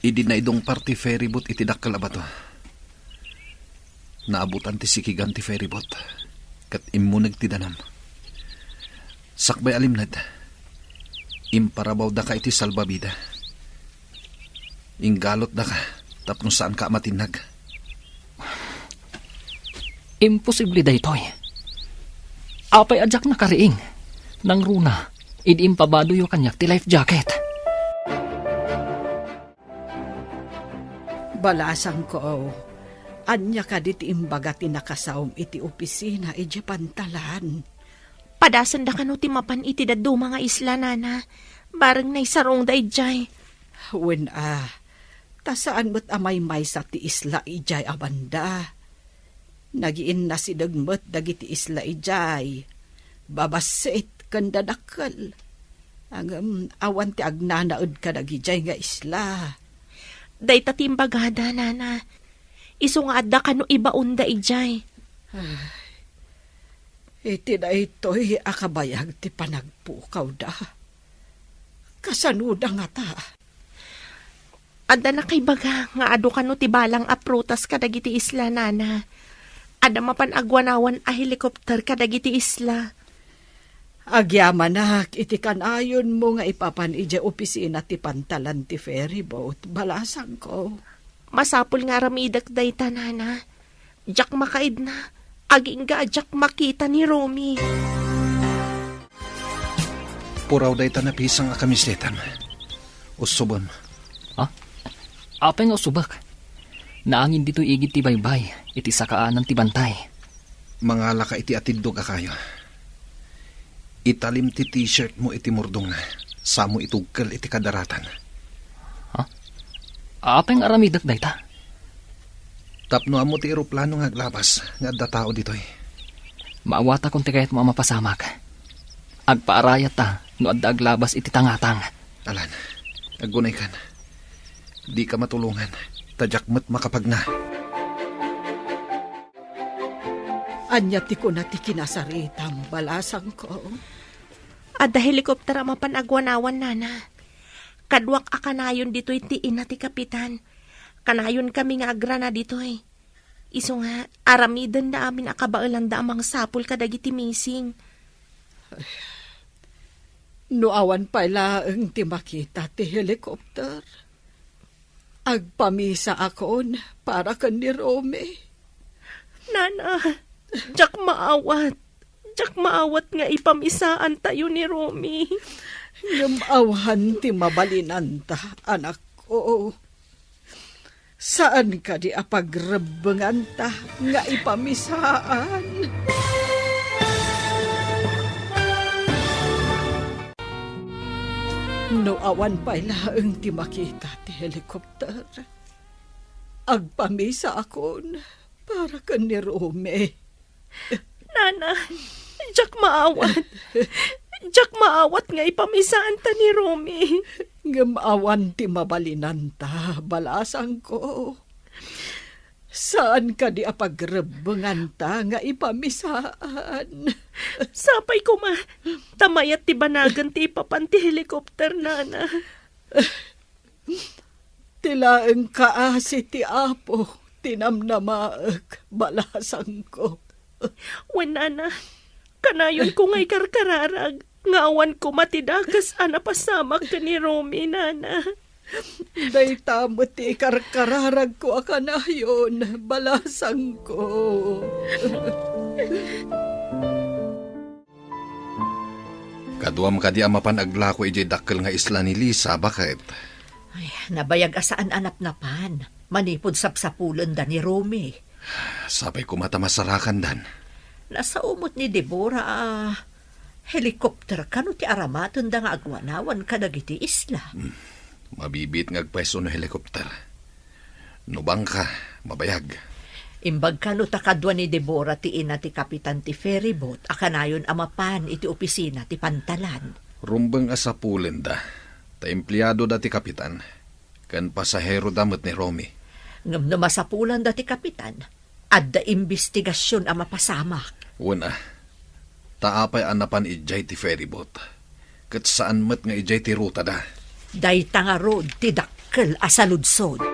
Idi naidungpar ti ferryboat iti dakkel a bato, naabutan ti sikigan ti ferryboat, ket immuneg ti danum. Sakbay a limned, imparabawdaka iti salbabida. Inggalutdaka tapno saanka a matinnag. Imposible daytoy. Apay a diak nakariing? Nangruna, idi impabadoyo kaniak ti life jacket. Balasangko, ania kadi ti imbaga ti nakasaom iti opisina idiay pantalan? Padasenda kano ti mapan iti dadduma nga isla, nana. Bareng naisarungda idiay. Wen a, ta saan met a maymaysa ti isla idiay a banda. Nagiinnasideg met dagiti isla idiay, babassit ken dadakkel. Ngem awan ti agnanaed kadagidiay nga isla. Dayta ti imbagada, nana. Isu nga adda kano ibaonda idiay. Ay, iti daytoy a kabayag ti panagpukawda. Kasanoda ngata? Adda nakaibaga nga adu kano ti balang a prutas kadagiti isla, nana. Adda mapan aguanawan a helikopter kadagiti isla. Agyamanak iti kanayonmo nga ipapan idiay opisina ti pantalan ti ferryboat, balasangko. Masapul nga aramidek dayta, nana. Diak makaidna, agingga a diak makita ni Romy. Puraw dayta napisang a kamisetam. Usubem. Ha? Apay nga usubek? Naangin ditoy igid ti baybay, iti sakaanan ti bantay. Mangalaka iti atiddog a kayo. Italim ti t-shirt mo iti murdong, samo itugkel iti kadaratan. Ha? Apay nga aramidek dayta? Tapno ammo ti eroplano nga aglabas nga adda tao ditoy. Maawatakon ti kayatmo a mapasamak. Agpaarayatta no adda aglabas iti tangatang. Alan, aggunaykan. Dika matulongan, ta diak met makapagna. Ania ti kuna ti kinasaritam, balasangko? Adda helikopter a mapan aguanawan, nana. Kaduak a kanayon ditoy ti ina ti kapitan. Kanayonkami nga agrana ditoy. Isu nga, aramidenda amin a kabaelanda a mangsapul kadagiti missing. No awan pay laeng ti makita ti helikopter, agpamisaakon para ken ni Romy. Nana, diak maawat. Diak maawat nga ipamisaantayo ni Romy. Ngem awan ti mabalinanta, anakko. Saan kadi a pagrebbenganta nga ipamisaan? No awan pay laeng ti makita ti helikopter, agpamisaakon para ken ni Romy. Nana, diak maawat. Diak maawat nga ipamisaanta ni Romy. Ngem awan ti mabalinanta, balasangko. Saan kadi a pagrebbenganta nga ipamisaan? Sapay koma, ta mayat ti banagen ti ipapan ti helikopter, nana. Ti laeng kaasi ti Apo ti namnamaek, balasangko. Wen, nana, kanayonko nga ikarkararag nga awan koma ti dakes a napasamak ken ni Romy, nana. Dayta met ti ikarkararagko a kanayon, balasangko. Kaduam kadi a mapan aglako idiay dakkel nga isla ni Lisa, baket? Ay, nabayag a saan a napnapan, manipud sapsapulenda ni Romy. Sapay koma ta masarakandan. Nasao met ni Deborah a helikopter kano ti aramatenda nga aguanawan kadagiti isla. Hmm, mabibiit nga agpayso no helikopter. No bangka, mabayag. Imbag kano ta kadua ni Deborah ti ina ti kapitan ti ferryboat a kanayon a mapan iti opisina ti pantalan. Rumbeng a sapulenda, ta empleadoda ti kapitan, ken pasaheroda met ni Romy. Ngem no masapulanda ti kapitan, adda imbestigasion a mapasamak. Wen a, ta apay a napan idiay ti ferryboat, ket saan met nga idiay ti rutada? Dayta ngarud ti dakkel a saludsod.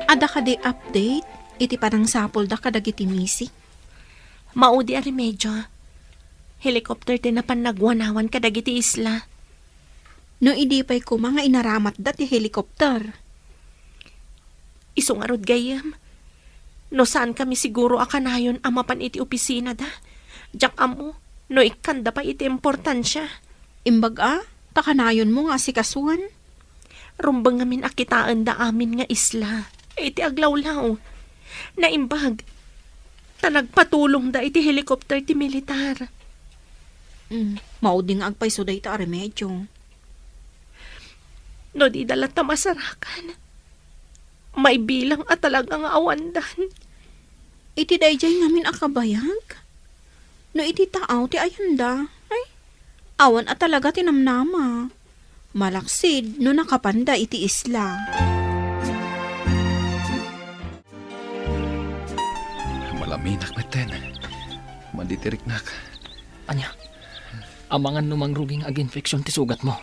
Adda kadi update iti panangsapulda kadagiti missing? Maudi a remedio. Helicopter ti napan naguanawan kadagiti isla. No idi pay koma nga inaramatda ti helicopter? Isu ngarud gayyem. No saan kami siguro a kanayon a mapan iti opisinada, diak ammo no ikkanda pay iti importansia. Imbag a, ta kanayonmo nga asikasuan. Rumbeng ngamin a kitaenda amin nga isla iti aglawlaw. Naimbag. Ta nagpatulongda iti helicopter ti militar. Mm, maudi nga agpayso dayta a remedio. No dida latta masarakan, maibilang a talaga nga awandan. Iti daydiay ngamin a kabayag? No iti taaw ti ayanda, ay, awan a talaga ti namnama. Malaksid no nakapanda iti isla. Malaminak metten. Maditiriknak. Ania? Amangan no mangrugi nga aginfeksyon ti sugatmo.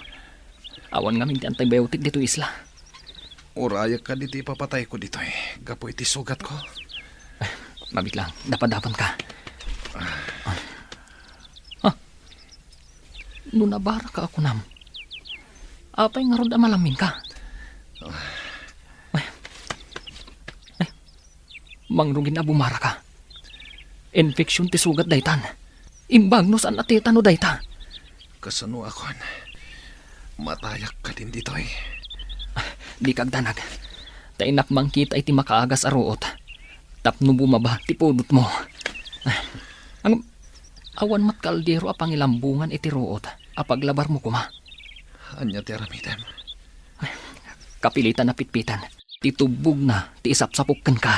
Awan ngamin ti antibiotic ditoy isla. Urayek kadi ti ipapatayko ditoy gapu iti sugatko. Mabiit lang, dapadapanka. Ah. No nabaraka a kunam, apay ngarud a malaminka? Ay. Ay. Mangrugin a bumaraka. Infeksyon ti sugat daytan. Imbag no saan a tetano dayta. Kasano a kon? Matayak kadin ditoy. Dika agdanag. Ta innak mangkita iti makaagas a ruot. Tapno bumaba ti pudotmo. Ang awan met kaldero a pangilambongan iti ruot a paglabarmo koma. Ania ti aramidem? Kapilitan a pitpitan ti tubbogna ti isapsapok kenka.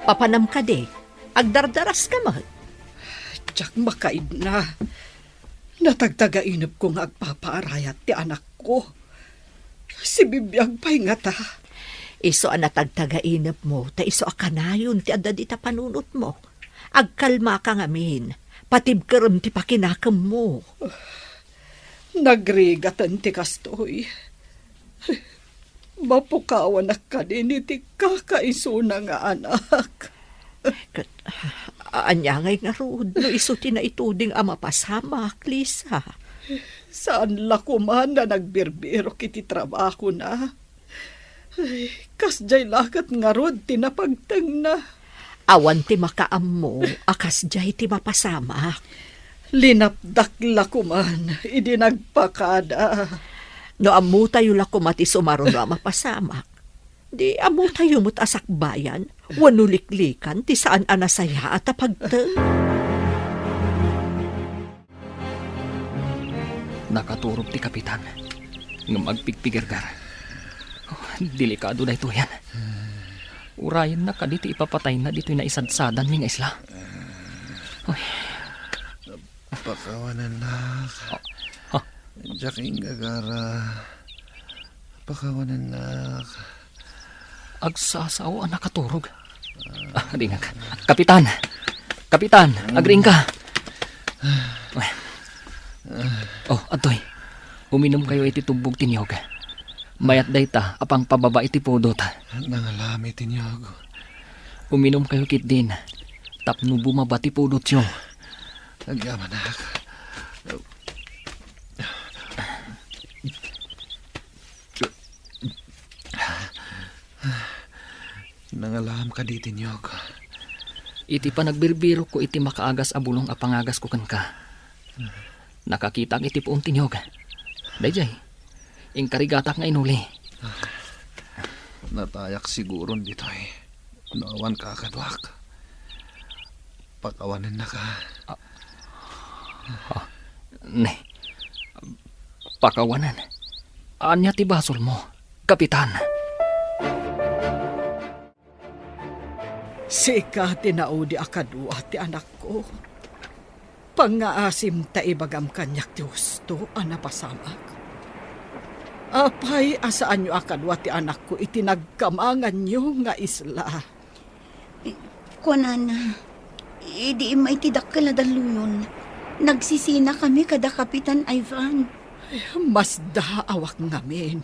Papanam kadi, agdardaraska met. Diak makaibna. Natagtagainepko nga agpapaarayat ti anakko. Sibibiag pay ngata. Isu a natagtagainepmo, ta isu a kanayon ti adda dita panunotmo. Agkalmaka ngamin, patibkerem ti pakinakemmo. Nagrigaten ti kastoy. Mapukawanak kadin iti kakaisuna nga anak. Ket, ania ngay ngarud no isu ti naituding a mapasamak, Lisa? Saan la koman a nagbirbirok iti trabahona. Ay, kasdiay la ket ngarud ti napagtengna. Awan ti makaammo a kasdiay ti mapasamak. Linapdak la koman idi nagpakada. No ammotayo la koma ti sumaruno a mapasamak, di ammotayo met a sakbayan wenno liklikan ti saan a nasayaat a pagteng. Nakaturog ti kapitan ngem agpigpigerger. Oh, delikado daytoyen. Urayenna kadi ti ipapatayna ditoy naisadsadanmi nga isla. Ay. Pakawanennak. Ah, ah. Diak inggagara. Pakawanennak. Agsasao a nakaturog. Ah, ringak. Kapitan! Kapitan! Agriingka! Oh, adtoy. Uminumkayo iti tubbog ti niyog. Mayat dayta a pangpababa iti pudot. Nangalami ti niyog. Uminumkayo ketdin tapno bumaba ti pudotyo. Agyamanak. Nangalam kadi ti niyog? Iti panagbirbirokko iti makaagas a bulong a pangagasko kenka, nakakitak iti puon ti niyog. Daydiay, inkarigatak nga inuli. Natayak siguron ditoy no awan kakaduak. Pakawanennaka. Ah, ah, ne. Pakawanen. Ania ti basolmo, Kapitan? Sika ti naudi a kadua ti anakko. Pangngaasim ta ibagam kaniak ti husto a napasamak. Apay a saanyo a kadua ti anakko iti nagkamanganyo nga isla? Kuanana, idi immay ti dakkel a dalluyon, nagsisinakami kada Kapitan Ivan. Masdaawak ngamin.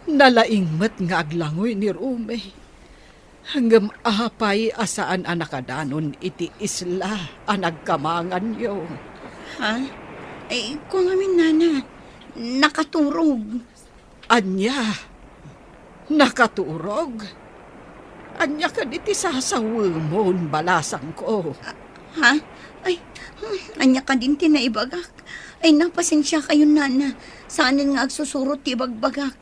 Nalaing met nga aglangoy ni Rome. Ngem apay a saan a nakadanon iti isla a nagkamanganyo? Ha? Ay, kua ngamin, nana, nakaturog. Ania? Nakaturog? Ania kadi ti sasawemon, balasangko? Ah, ha? Ay, hmm, ania kadin ti naibagak? Ay, napasensiakayon, nana. Saanen nga agsusurot ti ibagbagak.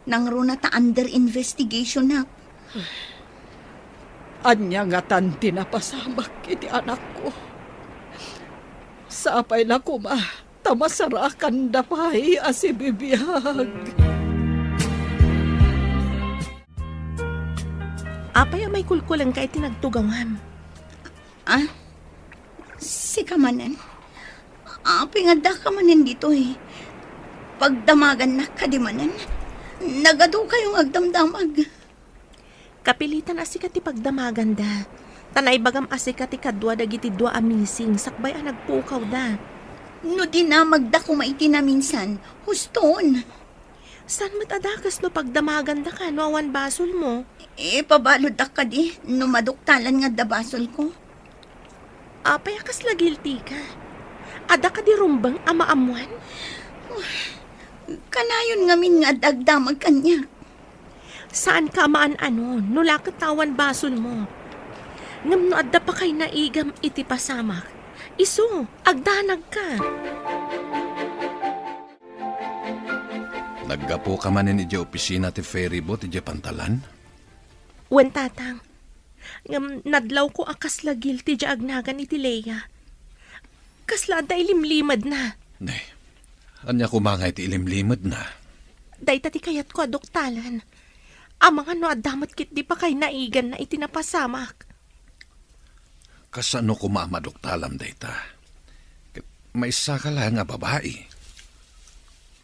Nangruna ta under investigation-ak. Ania ngatan ti napasamak iti anakko? Sapay la koma ta masarakanda pay a sibibiag. Apay a maikulkulengka iti nagtugawam? Ah? Sika manen? Apay nga addaka manen ditoy? Pagdamagannak kadi manen? Nagadukayo nga agdamdamag. Kapilitan a sika ti pagdamaganda. Ta naibagam a sika ti kadua dagiti dua a missing sakbay a nagpukawda. No dinamagda koma iti naminsan, huston. Saan met a dakes no pagdamagandaka no awan basolmo? Ipabaluddak kadi no maduktalan nga adda basolko? Apay a kasla guilty ka? Adda kadi rumbeng a maammoan? Kanayon ngamin nga adda agdamag kaniak. Saanka a maan-ano no la ket awan basolmo. Ngem no adda pakainaigam iti pasamak, isu, agdanagka. Naggapuka manen idiay opisina ti ferryboat idiay pantalan? Wen, Tatang. Ngem nadlawko a kasla guilty diay agnagan iti Lea. Kasla adda ilimlimedna. Ne, ania koma nga iti ilimlimedna? Dayta ti kayatko a duktalen. Amangan no adda met ketdi pakainaiganna iti napasamak. Kasano koma a maduktalam dayta? Ket maysa ka laeng a babai.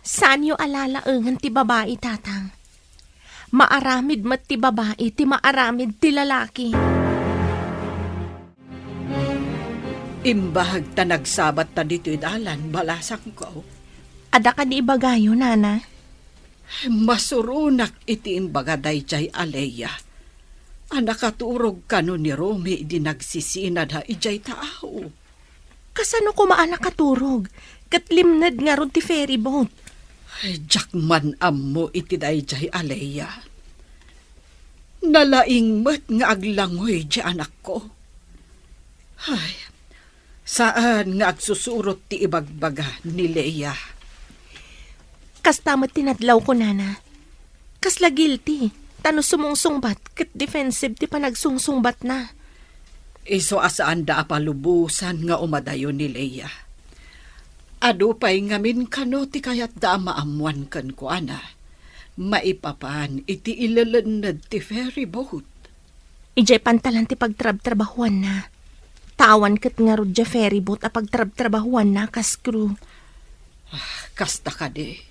Saanyo a lalaengen ti babai, Tatang. Maaramid met ti babai ti maaramid ti lalaki. Imbag ta nagsabatta ditoy dalan, balasangko. Adda kadi ibagayo, Nana? Masuronak iti imbaga daydiay a Lea a nakaturog kano ni Romy idi nagsisinada idiay taaw. Kasano koma a nakaturog ket limned ngarud ti ferryboat? Ay, diak man ammo iti daydiay a Lea. Nalaing met nga aglangoy diay anakko. Ay, saan nga agsusurot ti ibagbaga ni Lea. Kasta met ti nadlawko, Nana. Kasla guilty, ta no sumungsungbat ket defensive ti panagsungsungbatna. Isu a saanda a palubosan nga umadayo ni Lea. Adu pay ngamin kano ti kayatda a maammoan kenkuana, maipapan iti ilelenned ti ferryboat. Idiay pantalan ti pagtrabtrabahuanna. Ta awan ket ngarud diay ferryboat a pagtrabtrabahuanna kas crew. Ah, kasta kadi.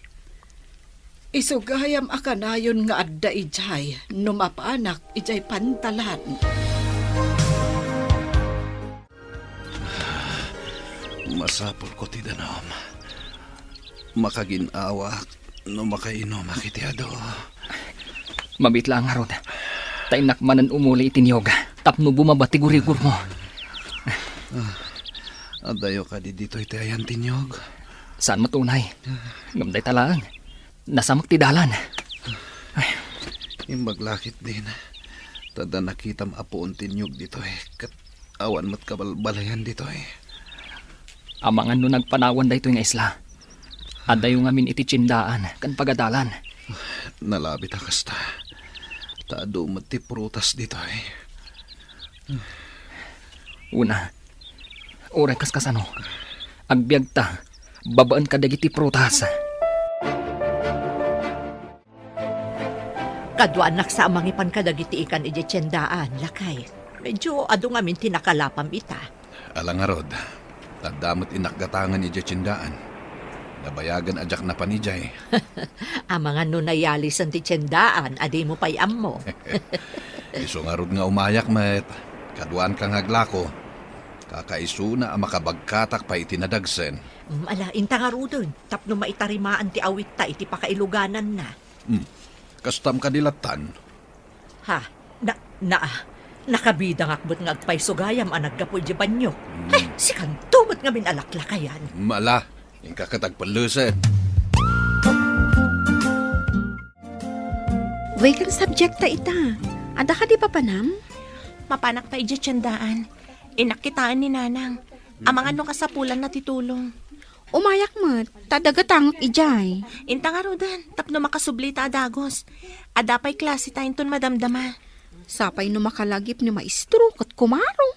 Isu gayam a kanayon nga adda idiay no mapanak idiay pantalan. Masapulko ti danum. Makagin-awak no makainumak iti adu. Mabiit laeng ngarud. Ta innak manen umuli iti niyog tapno bumaba ti gurigurmo. Ah, adayo kadi ditoy ti ayan ti niyog? Saan met unay. Ngem dayta laeng. Nasamak ti dalan. Ay. Imbag la ketdin. Ta adda nakitam a puon ti niyog ditoy, ket awan met kabalbaliwan ditoy. Amangan no nagpanawan daytoy nga isla. Adayo ngamin iti tiendaan ken pagadalan. Nalabit a kasta. Ta adu met ti prutas ditoy. Una, uray kas kasano, agbiagta babaen kadagiti prutas. Kaduaannak sa a mangipan kadagiti ikan idiay tiendaan, lakay. Medyo adu ngamin ti nakalapam ita. Ala ngarud, adda met innak gatangen idiay tiendaan. Nabayagen a diak napan idiay. Amangan no nayalisen ti tiendaan a dimo pay ammo. Isu ngarud nga umayak met, kaduaanka nga aglako. Kakaisuna a makabagkatak pay iti nadagsen. Mm, ala, inta ngaruden, tapno maitarimaan ti awitta iti pakailugananna. Hmm. Kastam kadi lattan? Ha? Na, na, nakabidangak met nga agpayso gayam a naggapu idiay banio. Hmm. Ay, sikanto met ngamin a laklakayan. Mala, inka ket agpellesen. Wen, subject ta ita. Adda kadi papanam? Mapanak pay idiay tiendaan. Innak kitaen ni Nanang. Amangan no kasapulanna ti tulong. Umayak met, ta adda gatangek idiay. Inta ngaruden, tapno makasubli ta a dagus. Adda pay klase ta inton madamdama. Sapay no makalagip ni maestro ket kumaro.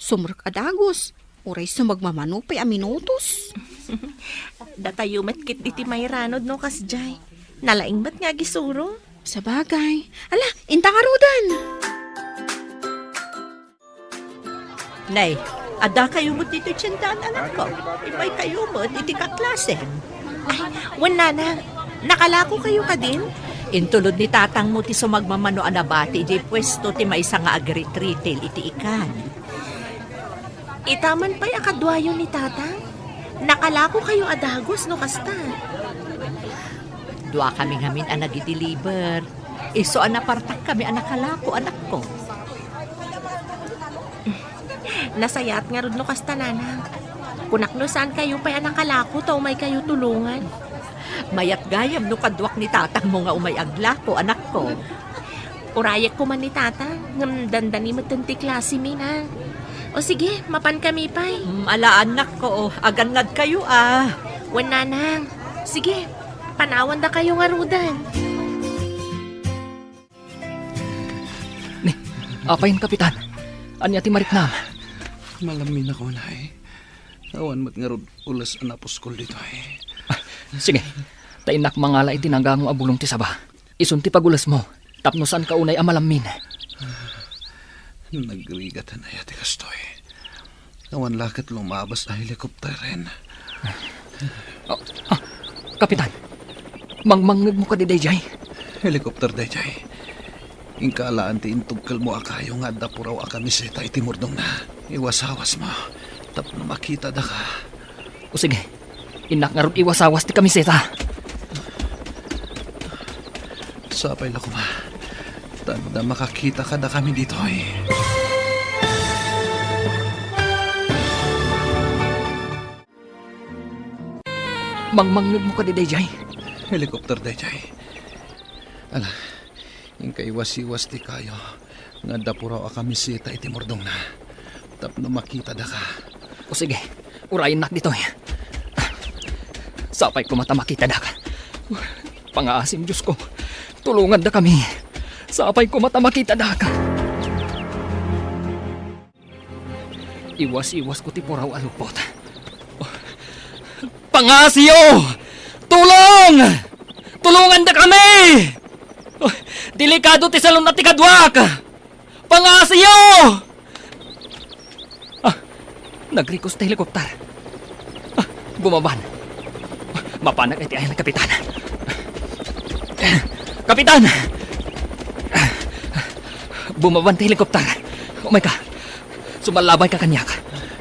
Sumrek a dagus, uray sumagmamano pay a minutos. Datayo met ket diti mairanod no kasdiay. Nalaing met nga agisuro. Sabagay. Ala, inta ngaruden. Nay, adda kayo met ditoy tiendaan, anakko. Immay kayo met iti kaklasem. Ay, wen, nanang, nakalako kayo kadin? Intulod ni tatangmo ti sumagmamano a nabati idiay puesto ti maysa nga agritretail iti ikan. Ita man pay a kaduayo ni tatang? Nakalako kayo a dagus no kasta. Dua kami ngamin a nagideliver. Isu a napartak kami a nakalako, anakko. Nasayaat ngarud no kasta, nanang. Kunak no saan kayo pay a nakalako ta umay kayo tulongan. Mayat gayam no kaduak ni tatangmo nga umay aglako, anakko. Urayek koma ni tatang, ngem dandani metten ti klase mi, nang. O sige, mapan kami pay. Mm, ala, anakko, o, agannad kayo, a. Wen, nanang. Sige, panawan da kayo ngaruden. Ni, apay, Kapitan? Ania ti mariknam? Malammin ako, nay. Awan met ngarud ules a napuskol ditoy. Ah, sige. Ta innak mangala iti nagango a bulong ti saba. Isun ti pagulesmo, tapno saanka unay a malammin. Nagrigatan aya ti kastoy. Awan la ket lumabas a helikopteren. Ah, ah, Kapitan, mangmangngegmo kadi daydiay? Helikopter daydiay. Inka alaan ti intugkelmo a kayo nga adda puraw a kamiseta iti murdongna. Iwasawasmo tapno makitada ka. O sige, innak ngarud iwasawas ti kamiseta. Sapay la koma. Ta adda makakita kadakami ditoy. Mangmangngegmo kadi daydiay? Helikopter daydiay. Ala, inka iwasiwas ti kayo nga adda puraw a kamiseta iti murdongna tapno makitada ka. O sige, urayennak ditoy. Sapay koma ta makitadak. Pangaasim, Diosko. Tulongandakami. Sapay koma ta makitadak. Iwas-iwasko ti puraw a lupot. Pangaasiyo! Tulong! Tulongandakami! Delikado ti salun-at ti kaduak! Pangaasiyo! Ah, nagrikos ti helikopter. Ah, bumaban. Mapanak iti ayan ni Kapitan. Kapitan! Bumaban ti helikopter. Umayka. Sumallabay ka kaniak.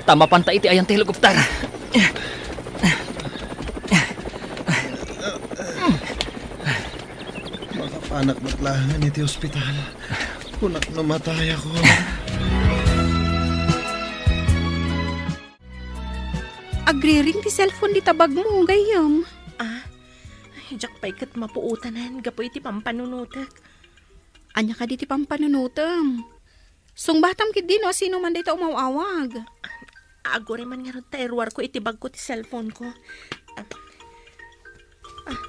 Ta mapanta iti ayan ti helikopter. Makapanak met laengen iti ospital. Kunak no matayakon. Agriring ti cellphone dita bagmo, gayyem. Ah, ay, diak pay ket mapuotanan gapu iti pampanunotek. Ania kadi ti pampanunotem? Sungbatam ketdi no asino man dayta umaw-awag. Aguray man ngarud ta iruarko iti bagko ti cellphone ko. Ah, ah,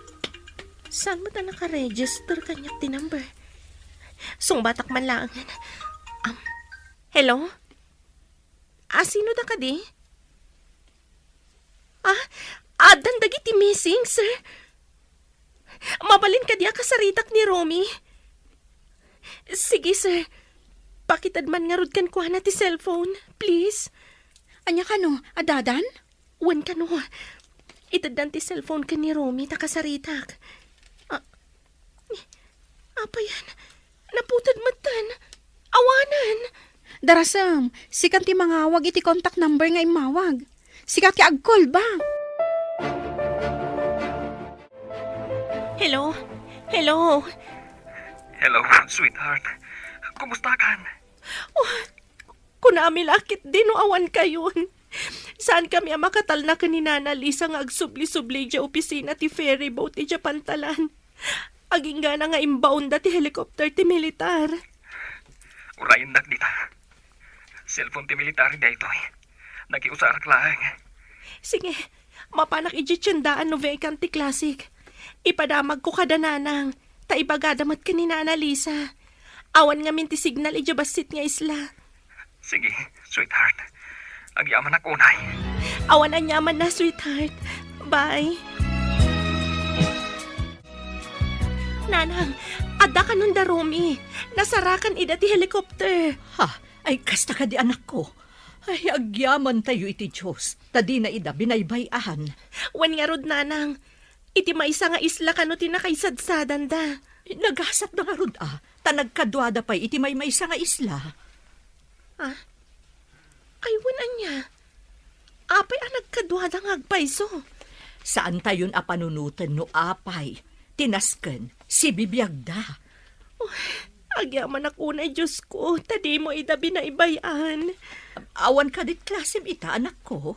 saan met a naka-register kaniak ti number? Sungbatak man laengen. Um, hello? Asino da kadi? Ah, addan dagiti missing, sir? Mabalin kadi a kasaritak ni Romy? Sige, sir. Pakited man ngarud kenkuana ti cellphone, please. Ania kano, addadan? Wen kano, iteddan ti cellphone ken ni Romy ta kasaritak. Ah, Apayan, naputed metten. Awanen. Darasem, sikan ti mangawag iti contact number nga immawag. Sika ti ag-call back. Hello? Hello? Hello, sweetheart. Kumusta kan? Oh, kunami la ketdi no awan kayon. Saan kami a makatalna ken ni Nana Lisa nga agsubli-subli idiay opisina ti ferry boat idiay pantalan. Aginggana nga imbaonda ti helicopter ti militar. Urayennak dita. Cellphone ti militar daytoy. Nakiusarak laeng. Sige, mapanak idiay tiendaan no vacant ti classic. Ipadamagko kada nanang, ta ibagada met ken ni Nana Lisa. Awan ngamin ti signal idiay bassit nga isla. Sige, sweetheart. Agyamanak unay. Awan aniamanna, sweetheart. Bye. Nanang, adda kanon da Romy. Nasarakan ida ti helicopter. Ha? Ay, kasta kadi, anakko? Ay, agyamantayo iti Dios, ta dina ida binaybay-an. Wen ngarud, nanang, iti maysa nga isla kano ti nakaisadsadanda. Nagasatda ngarud a, ta nagkaduada pay iti maymaysa nga isla. Ah? Ay, wen ania? Apay a nagkaduada nga agpayso? Saantayon a panunoten no apay ti nasken, sibibiagda. Oh, agyamanak unay, Diosko, ta dimo ida binaybay-an. Awan kadit klasem ita, anakko?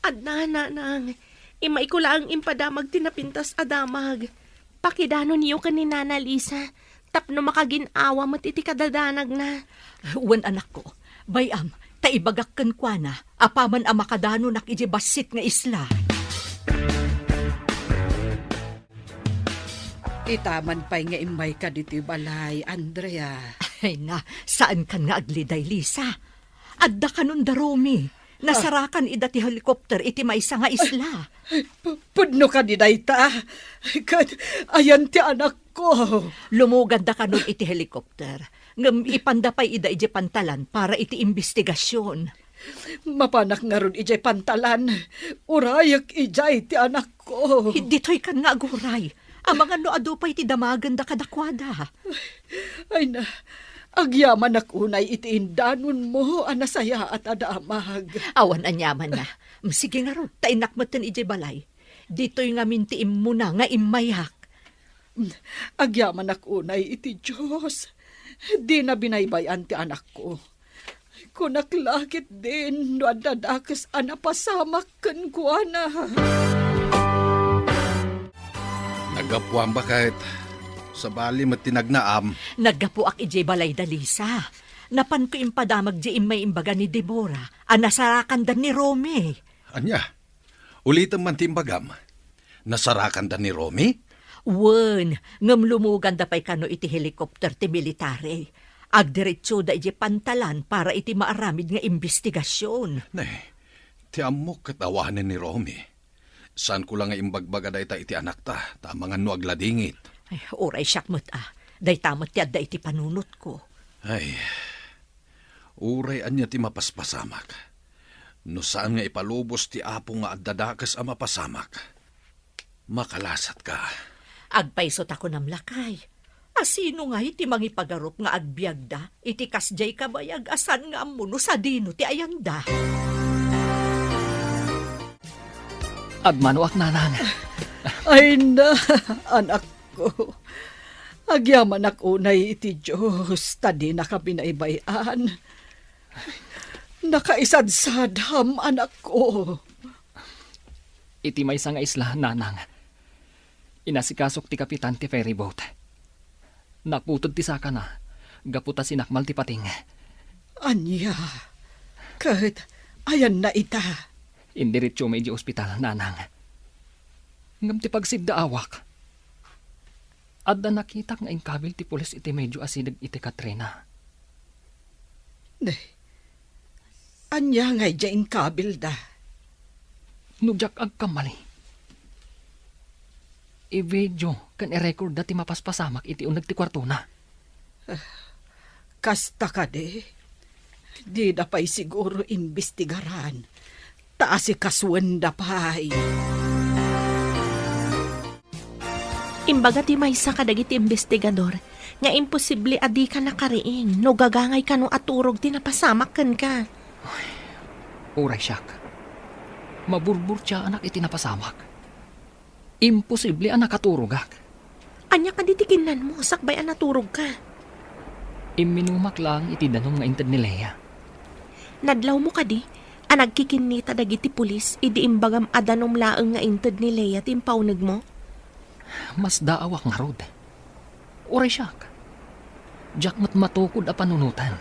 Adda, nanang. Immayko laeng impadamag ti napintas a damag. Pakidanonyo ken ni Nana Lisa tapno makagin-awa met iti kadadanagna. Wen, anakko, bay-am, ta ibagak kenkuana apaman a makadanonak idiay bassit nga isla. Itaman pay nga immayka ditoy balay, Andrea. Ay na, saankan nga agliday, Lisa. Adda kanon da Romy. Nasarakan ida ti helicopter iti maysa nga isla. Ay, pu-, pudno kadi dayta? Ket ayan ti anakko. Lumuganda kanon iti helicopter. Ngem ipanda pay ida idiay pantalan para iti imbestigasion. Mapanak ngarud idiay pantalan. Urayek idiay ti anakko. Ditoykan nga aguray. Amangan no adu pay ti damagenda kadakuada. Ay na, agyamanak unay iti indanonmo a nasayaat a damag. Awan aniamanna. Sige ngarud, ta innak metten idiay balay. Ditoy ngamin ti immuna nga immayak. Agyamanak unay iti Dios. Dina binaybay-an ti anakko. Kunak la ketdin no adda dakes a napasamak kenkuana. Naggapuam baket, sabali met ti nagnaam. Naggapuak idiay balay da Lisa. Napanko impadamag diay immay imbaga ni Deborah a nasarakanda ni Romy. Ania? Ulitem man ti imbagam. Nasarakanda ni Romy? Wen, ngem lumuganda pay kano iti helicopter ti military. Agdiretsoda idiay pantalan para iti maaramid nga imbestigasion. Ne, ti ammok ket awanen ni Romy. Saanko la nga imbagbaga dayta iti anakta, ta amangan no agladingit. Ay, uray siak met a. Dayta met ti adda iti panunotko. Ay, uray ania ti mapaspasamak. No saan nga ipalubos ti Apo nga adda dakes a mapasamak, makalasatka. Agpayso ta kunam, lakay. A sino ngay ti mangipagarup nga agbiagda iti kasdiay kabayag a saan nga ammo no sadino ti ayanda? Agmanoak, nanang. Ay na, anakko. Agyamanak unay iti Dios, ta dinaka binaybay-an. Nakaisadsadam, anakko. Iti maysa nga isla, nanang, inasikasok ti kapitan ti ferryboat. Naputed ti sakana, gapu ta sinakmal ti pating. Ania? Ket ayanna ita? Indiretso met idiay ospital, nanang. Ngem ti pagsiddaawak, adda nakitak nga inkabil ti pulis iti medio a sideg iti Katrina. Ne, ania ngay diay inkabilda? No diak agkamali, i-video ken i-recordda ti mapaspasamak iti uneg ti kuartona. Kasta kadi, dida pay siguro imbestigaran, ta asikasuenda pay. Imbaga ti maysa kadagiti imbestigador nga imposible a dika nakariing no gagangay kano a turog ti napasamak kenka. Uray siak, maburburtiaanak iti napasamak. Imposible a nakaturogak. Ania kadi ti kinnanmo sakbay a naturogka? Imminumak laeng iti danum nga inted ni Lea. Nadlawmo kadi a nagkikinnita dagiti pulis idi imbagam a danum laeng nga inted ni Lea ti impaunegmo? Masdaawak ngarud. Uray siak, diak met matukod a panunoten.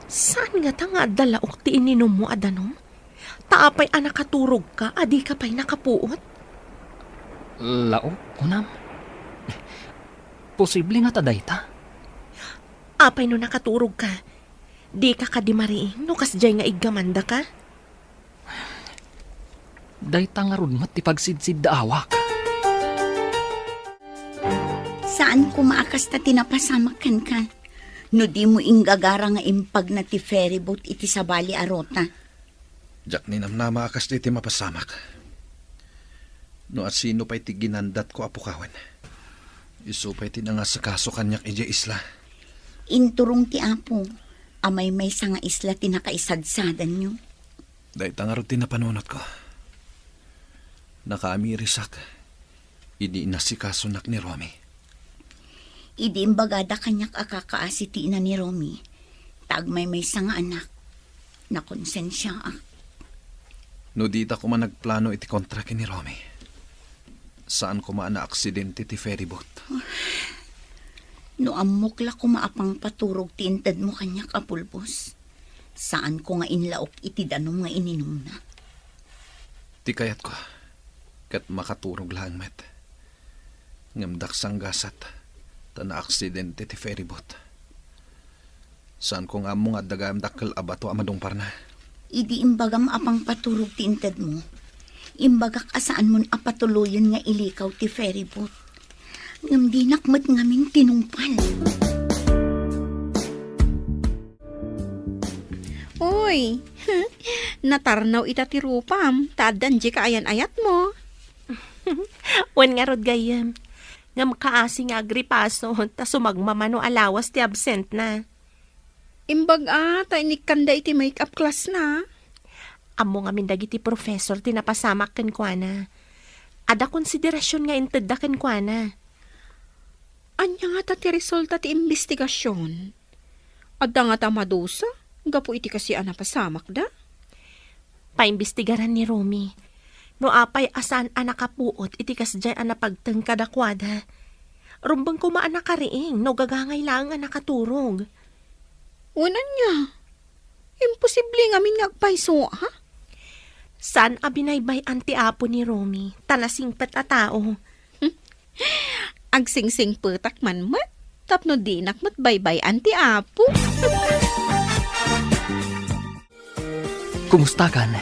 Saan ngata nga adda laok ti ininummo a danum? Ta apay a nakaturogka a dika pay nakapuot? Laok, kunam? Posible ngata dayta? Apay no nakaturogka? Dika kadi mariing no kasdiay nga iggamandaka? Dayta ngarud met ti pagsidsiddaawak. Saan koma a kasta ti napasamak kenka. No dimo inggagara nga impagna ti ferryboat iti sabali a ruta. Diak ninamnama a kasta ti mapasamak. No asino pay ti ginandatko a pukawen, isu pay ti nangasikaso kaniak idiay isla. Inturong ti Apo a maymaysa nga isla ti nakaisadsadanyo. Dayta ngarud ti napanunotko. Nakaamirisak idi inasikasunak ni Romy. Idi imbagada kaniak a kakaasi ti ina ni Romy, ta agmaymaysa nga anak, nakonsensiaak. No dita koma nagplano iti kontra ken ni Romy, saan koma a naaksidente ti ferryboat. No ammok la koma a pangpaturog ti intedmo kaniak a pulbos, saanko nga inlaok iti danum nga ininumna. Ti kayatko, ket makaturog laeng met. Ngem daksanggasat, ta naaksidente ti ferryboat. Saanko nga ammo nga adda gayam dakkel a bato a madungparna. Idi imbagam a pangpaturog ti intedmo, imbagak a saanmon a patuloyen nga ilikaw ti ferryboat. Ngem dinak met ngamin tinungpal. Uy, natarnaw ita ti rupam, ta addan dika ayan-ayatmo. Wen ngarud gayyem, ngem kaasi nga agripaso, ta sumagmamano a lawas ti absentna. Imbag a, ta inikkanda iti make-up class na. Ammo ngamin dagiti professor ti napasamak kenkuana. Adda konsiderasion nga intedda kenkuana. Ania ngata ti resulta ti imbestigasion? Adda ngata madusa gapu iti kastoy a napasamakda? Paimbestigaran ni Romy no apay a saan a nakapuot iti kasdiay a napagteng kadakuada. Rumbeng koma a nakariing no gagangay laeng a nakaturog. Wen ania? Imposible ngamin nga agpayso, ha? Saan a binaybay-an ti apo ni Romy, ta nasingpet a tao. Agsingsingpetak man met, tapno dinak met baybay-an ti apo. Kumustakan?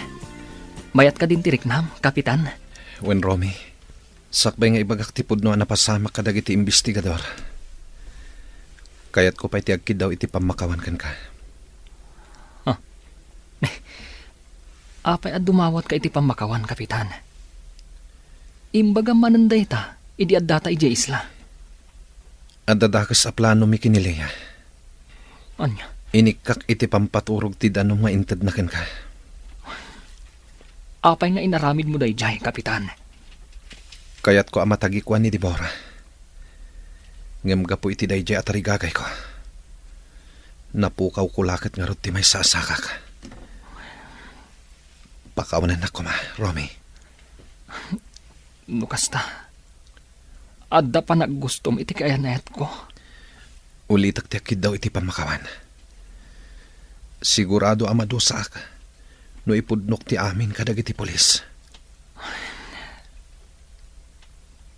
Mayat kadin ti riknam, Kapitan? Wen, Romy, sakbay nga ibagak ti pudno a napasamak kadagiti imbestigador, kayatko pay ti agkiddaw iti pammakawan kenka. Ah. Apay a dumawatka iti pammakawan, Kapitan? Imbagam manen dayta idi addata idiay isla. Adda dakes a planomi ken ni Lea. Ania? Inikkak iti pampaturog ti danum nga intedna kenka. Apay nga inaramidmo daydiay, Kapitan? Kayatko a matagikuan ni Deborah. Ngem gapu iti daydiay a tarigagayko, napukawko la ket ngarud ti maysa a sakak. Pakawanennak koma, Romy. No kasta, adda panaggustom iti kaayan-ayatko. Ulitek ti agkiddaw iti pammakawan. Sigurado a madusaak no ipudnok ti amin kadagiti pulis.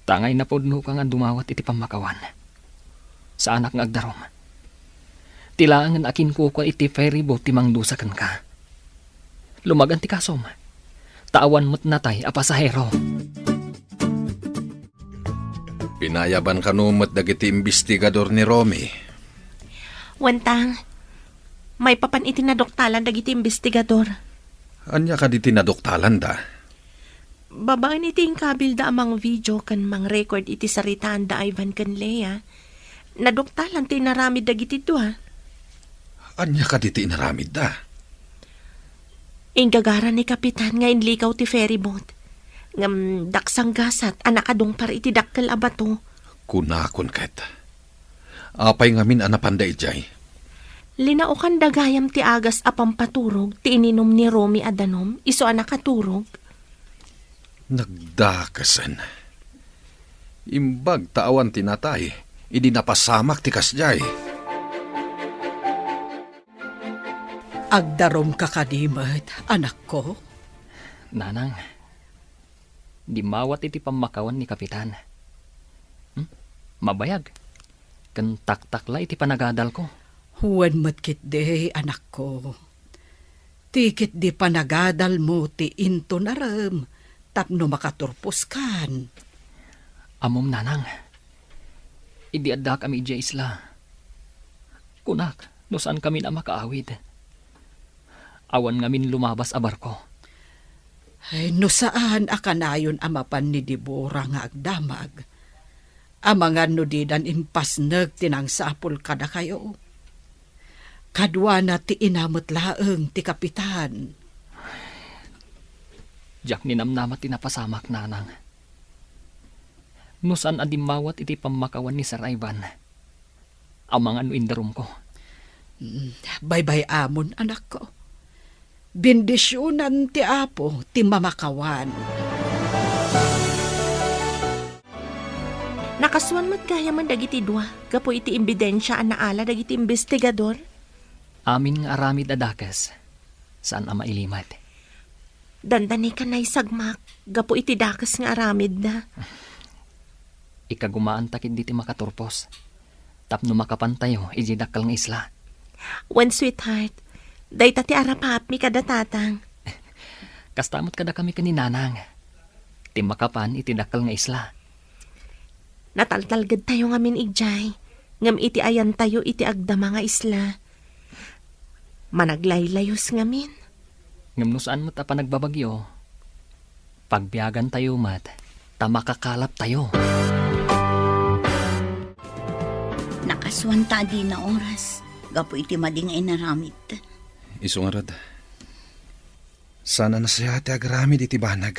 Ta ngay napudnoka nga dumawat iti pammakawan. Saanak nga agdarum. Ti laengen a kinkukua iti ferry boat ti mangdusa kenka. Lumagan ti kasom. Ta awan met natay a pasahero. Pinayaban kano met dagiti imbestigador ni Romy? Wen, Tang, maipapan iti naduktalan dagiti imbestigador. Ania kadi ti naduktalanda? Babaen iti inkabilda a mangvideo ken mangrecord iti saritaanda Ivan ken Lea, naduktalan ti inaramid dagiti dua. Ania kadi ti inaramidda? Inggagara ni Kapitan nga inlikaw ti ferry boat. Ngem daksanggasat a nakadungpar iti dakkel a bato. Kunakon ket, apay ngamin a napanda idiay? Linaokanda gayam ti agas a pampaturog ti ininum ni Romy a danum isu a nakaturog. Nagdakesen. Imbag ta awan ti natay idi napasamak ti kasdiay. Agdarumka kadi met, anakko? Nanang, dimawat iti pammakawan ni Kapitan. Hmm? Mabayag. Ken taktakla iti panagadalko. Wen met ketdi, anakko. Ti ketdi panagadalmo ti intunarem tapno makaturposkan. Ammom, nanang, idi addakami idiay isla, kunak no saankami a makaawid. Awan ngamin lumabas a barko. Ay, no saan a kanayon a mapan ni Debora nga agdamag, amangan no didan impasnek ti nangsapul kadakayo. Kaduana ti ina met laeng ti kapitan. Diak ninamnama ti napasamak, nanang. No saan a dimmawat iti pammakawan ni Sir Ivan, amangan no indarumko. Mm, baybay-amon, anakko. Bendisionan ti Apo ti mamakawan. Nakasuan met gayamen dagiti dua gapu iti imbidensia a naala dagiti imbestigador. Amin nga aramid a dakes, saan a mailimed. Dandani ka naisagmak gapu iti dakes nga aramidda. Ikagumaanta ketdi ti makaturpos tapno makapantayo idiay dakkel nga isla. Wen, sweetheart, dayta ti arapaapmi kada tatang. Kasta met kadakami ken ni nanang. Ti makapan iti dakkel nga isla. Nataltalgedtayo ngamin idiay, ngem iti ayantayo iti agdama nga isla, managlaylayus ngamin. Ngem no saan met a panagbabagyo, pagbiagantayo met, ta makakalaptayo. Nakasuan ta a dina oras gapu iti madi nga inaramid. Isu ngarud, saan a nasayaat ti agaramid iti banag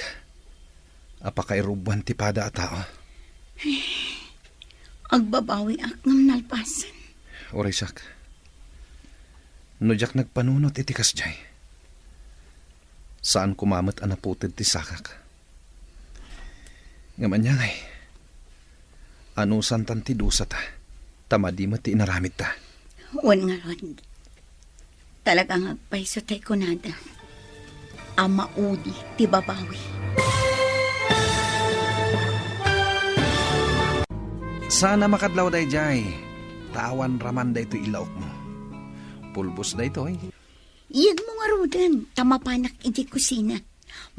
a pakairubbuan ti pada a tao. Agbabawiak ngem nalpasen. Uray siak. No diak nagpanunot iti kasdiay, saan koma met a naputed ti sakak. Ngem ania ngay? Anusantan ti dusata, ta madi met ti inaramidta. Wen ngarud, talaga nga agpayso tay kunada a maudi ti babawi. Saan a makadlaw daydiay, ta awan raman daytoy ilaokmo. Pulbos daytoy. Iyanmo ngaruden, ta mapanak iti kusina.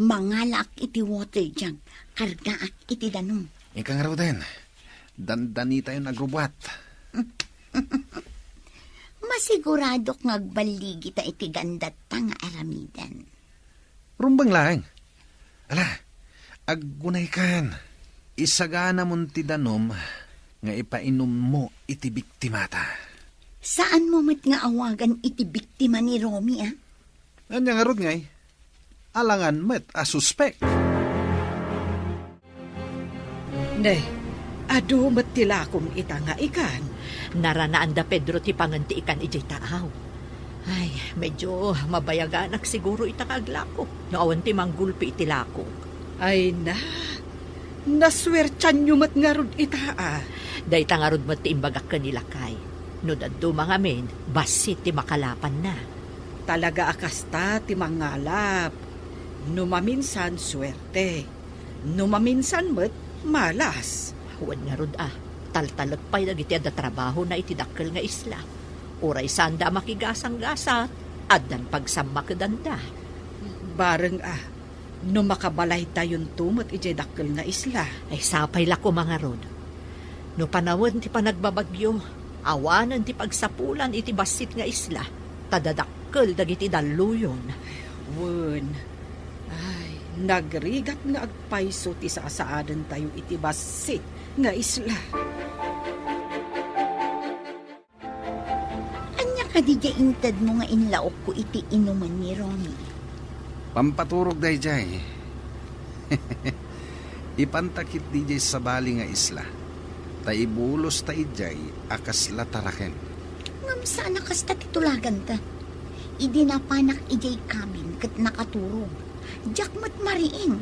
Mangalaak iti water jug, kargaak iti danum. Ika ngaruden, dandanitayon agrubbuat. Masiguradok nga agballigita iti gandatta nga aramiden. Rumbeng laeng. Ala, aggunaykan. Isaganamon ti danum nga ipainummo iti biktimata. Saanmo met nga awagan iti biktima ni Romy, a? Ania ngarud ngay? Alangan met a suspek. Ne, adu met ti lakom ita nga ikan. Naranaan da Pedro ti pangen ti ikan idiay taaw. Ay, medyo mabayaganak siguro ita nga aglako no awan ti manggulpi iti lakok. Ay na, nasuertianyo met ngarud ita, a. Dayta ngarud met ti imbagak ken ni lakay. No dadduma ngamin, bassit ti makalapanna. Talaga a kasta ti mangalap. No maminsan, suerte. No maminsan met, malas. Wen ngarud, a, taltalek pay dagiti adda trabahona iti dakkel nga isla. Uray saanda a makigasanggasat, addan pagsammakedanda. Bareng, a, no makabalaytayonto met idiay dakkel nga isla. Ay, sapay la koma ngarud. No panawen ti panagbabagyo, awanen ti pagsapulan iti bassit nga isla, ta dadakkel dagiti dalluyon. Wen, ay, nagrigat nga agpayso ti sasaadentayo iti bassit nga isla. Ania kadi diay intedmo nga inlaokko iti inumen ni Romy? Pampaturog daydiay. Ipanta ketdi diay sabali nga isla, ta ibulosta idiay a kasla taraken. Ngem saan a kasta ti tulaganta. Idi napanak idiay cabin ket nakaturog, diak met mariing.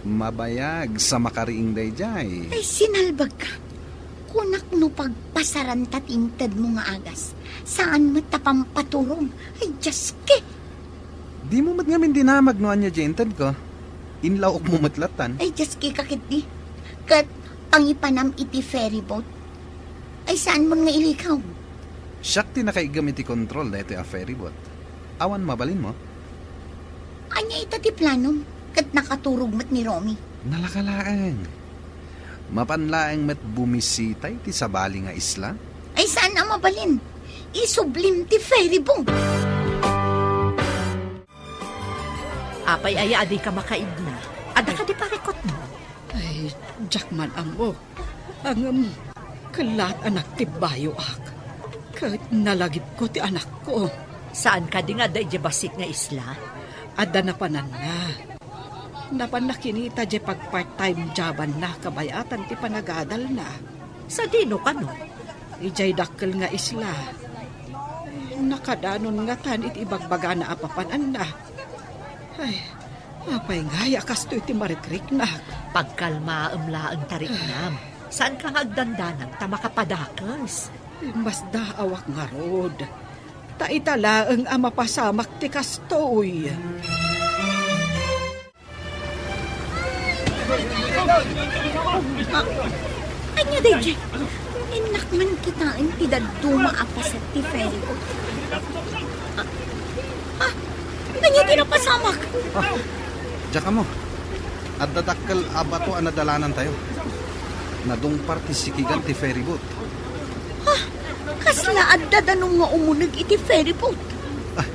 Mabayag sa makariing daydiay. Ay, sinalbagka. Kunak no pagpasaranta ti intedmo nga agas, saan met ta pampaturog. Ay, Dios ke! Dimo met ngamin dinamag no ania diay intedko. Inlaokmo met lattan. Ay, Dios ke, kaketdi. Ket pangipanam iti ferry boat. Ay, saanmon nga ilikaw. Siak ti nakaiggem iti kontrol daytoy a ferryboat. Awan mabalinmo? Ania ita ti planom? Ket nakaturog met ni Romy. Nalaka laeng. Mapan laeng met bumisita iti sabali nga isla. Ay, saan a mabalin? Isublim ti ferryboat. Apay aya a dika makaidna? Adda kadi parikutmo? Ay, diak man ammo. Ngem, kellaat a nagtibbayoak. Ket nalagipko ti anakko. Saan kadi nga adda idiay bassit nga isla? Adda napananna. Napanna kinita diay pag-part-time jobanna kabayatan ti panagadalna. Sadino kano? Idiay dakkel nga isla. Nakadanon ngatan iti ibagbagana a papananna. Ay, apay ngay a kastoy ti marikriknak? Pagkalmaem laeng, tariknam. Saanka nga agdandanag ta makapadakes? Masdaawak ngarud. Ta ita laeng a mapasamak ti kastoy. Ah, ania daydiay? Innak man kitaen ti dadduma a paset ti ferryboat. Ah, ah, ania ti napasamak? Ah, diak ammo. Adda dakkel a bato a nadalanantayo. Nadungpar ti sikigan ti ferryboat. Ah, kasla adda danum nga umuneg iti ferryboat? Ah,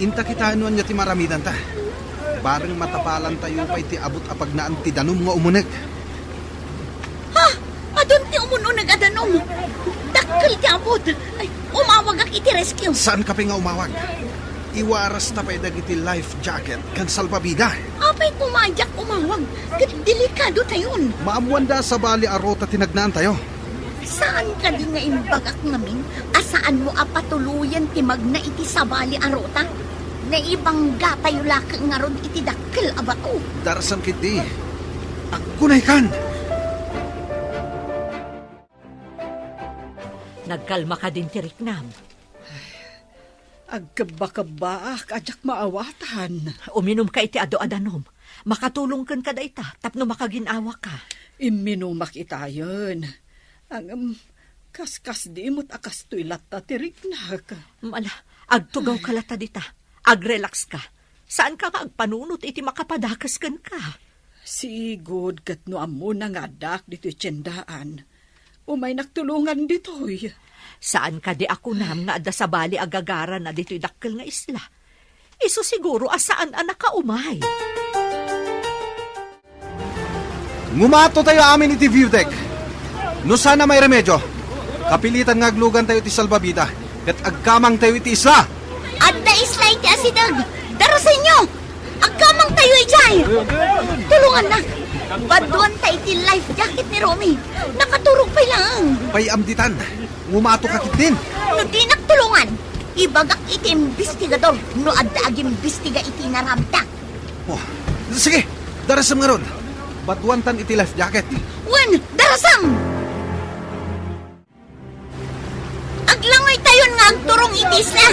inta kitaen no ania ti maaramidanta. Bareng matapalantayo pay ti abut a pagnaan ti danum nga umuneg. Ha? Adun ti umun-uneg a danum. Dakkel ti abut. Ay, umawagak iti rescue. Saanka pay nga umawag? Iwarasta pay dagiti life jacket ken salbabida. Apay koma a diak umawag? Ket delikadotayon. Maammoanda a sabali a ruta ti nagnaantayo. Saan kadi nga imbagak ngamin a saanmo a patuloyen ti magna iti sabali a ruta? Naibanggatayo laeng ngarud iti dakkel a bato. Darasem ketdi. Aggunaykan! Nagkalma kadin ti riknam? Agkebbakebbaak a diak maawatan. Uminumka iti adu a danum. Makatulong kenka dayta tapno makagin-awaka. Imminumak itayen. Ngem, kaskasdi met a kastoy latta ti riknak. Ala, agtugawka latta dita. Agrelaxka. Saanka nga agpanunot iti makapadakes kenka. Sigud ket no ammona nga addaak ditoy tiendaan, umaynak tulongan ditoy. Saan kadi a kunam nga adda sabali a gagarana ditoy dakkel nga isla? Isu siguro a saan a nakaumay. Ngumatotayo amin iti view deck. No saan a mairemedio, kapilitan nga aglugantayo iti salbabida ket agkamangtayo iti isla. Adda isla iti asideg. Darasenyo! Agkamangtayo idiay! Tulongannak! Baduanta iti life jacket ni Romy. Nakaturog pay laeng. Pay-am ditan. Ngumatoka ketdin. No dinak tulongan, ibagak iti imbestigador no adda agimbestiga iti inaramidta. Oh, sige, darasem ngarud. Baduantan iti life jacket. Wen, darasem! Aglangoytayon nga agturong iti isla.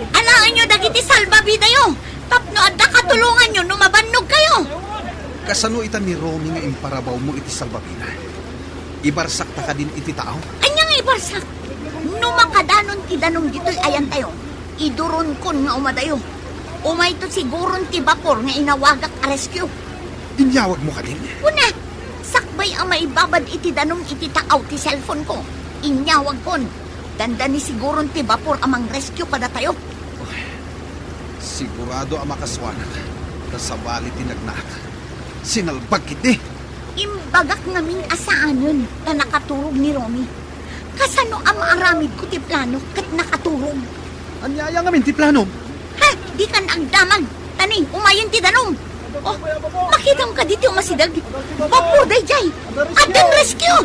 Alaenyo dagiti salbabidayo tapno adda katulonganyo no mabannogkayo. Kasano ita ni Romy nga imparabawmo iti salbabida? Ibarsakta kadin iti tao? Ania nga ibarsak? No makadanon ti danum ditoy ayantayo, iduronkon nga umadayo. Umayto siguron ti bapor nga inawagak a rescue. Inyawagmo kadin? Kuna, sakbay a maibabad iti danum iti taaw ti cellphone-ko, inyawagkon. Dandani siguron ti bapor a mangrescue kadatayo. Oy, sigurado a makasuanak, ta sabali ti nagnaak. Sinalbag ketdi. Imbagak ngamin a saanen ta nakaturog ni Romy. Kasano a maaramidko ti plano ket nakaturog? Ania aya ngamin ti planom? Ha? Dikan agdamag. Tani, umayen ti danum. Oh, makitam kadi ti umasideg? Bapor daydiay. Addan rescue!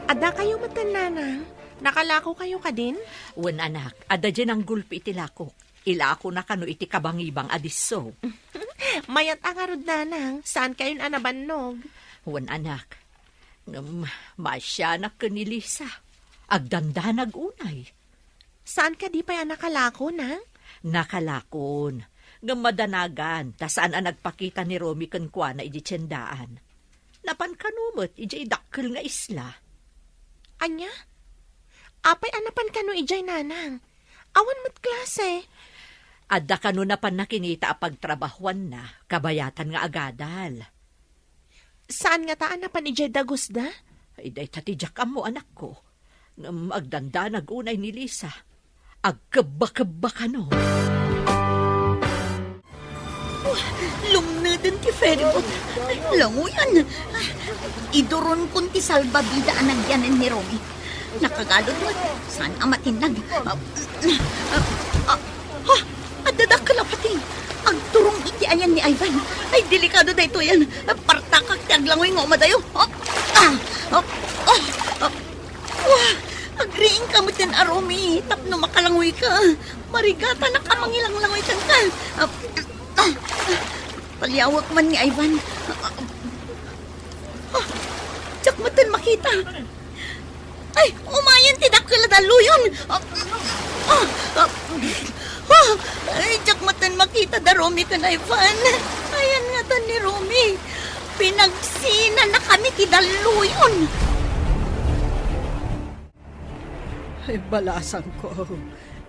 Addakayo metten, Nanang? Nakalakokayo kadin? Wen, anak, adda diay nanggulpi iti lakok. Ilakona kano iti kabangibang a disso. Mayat a ngarud, Nanang. Saankayon a nabannog. Wen, anak. Ngem, maasianak ken ni Lisa. Agdandanag unay. Saan kadi pay a nakalako, Nang? Nakalakon. Ngem madanagan, ta saan a nagpakita ni Romy kenkuana idiay tiendaan. Napan kano met idiay dakkel nga isla. Ania? Apay a napan kano idiay, nanang? Awan met klase. Adda kano napan nakinita a pagtrabahuanna, kabayatan nga agadal. Saan ngata a napan idiay dagusda? Ay, dayta ti diak ammo, anakko. Ngem agdandanag unay ni Lisa. Agkebba-kebba kano. Lumneden ti ferryboat. Ay, languyan. Iduronkon ti salbabida a nagyanen ni Romy. Nakagalud met. Saan a matinnag? Ah, ah, ah, ah, adda dakkel a pati. Agturong iti ayan ni Ivan. Ay, delikado daytoyen. Partakak ti aglangoy nga umadayo. Ah, ah, ah, ah, ah. Wah! Agriingka metten a Romy tapno makalanguyka. Marigatanak a mangilanglanguyka. Ah, ah, ah. Paliawek man ni Ivan. Ah, ah. Diak metten makita. Ay, umayen ti dakkel a dalluyon. Ah, ah, ah. Ah, ay, diak metten makita da Romy ken Ivan. Ayan ngatan ni Romy. Pinagsinanakami ti dalluyon. Ay, balasangko,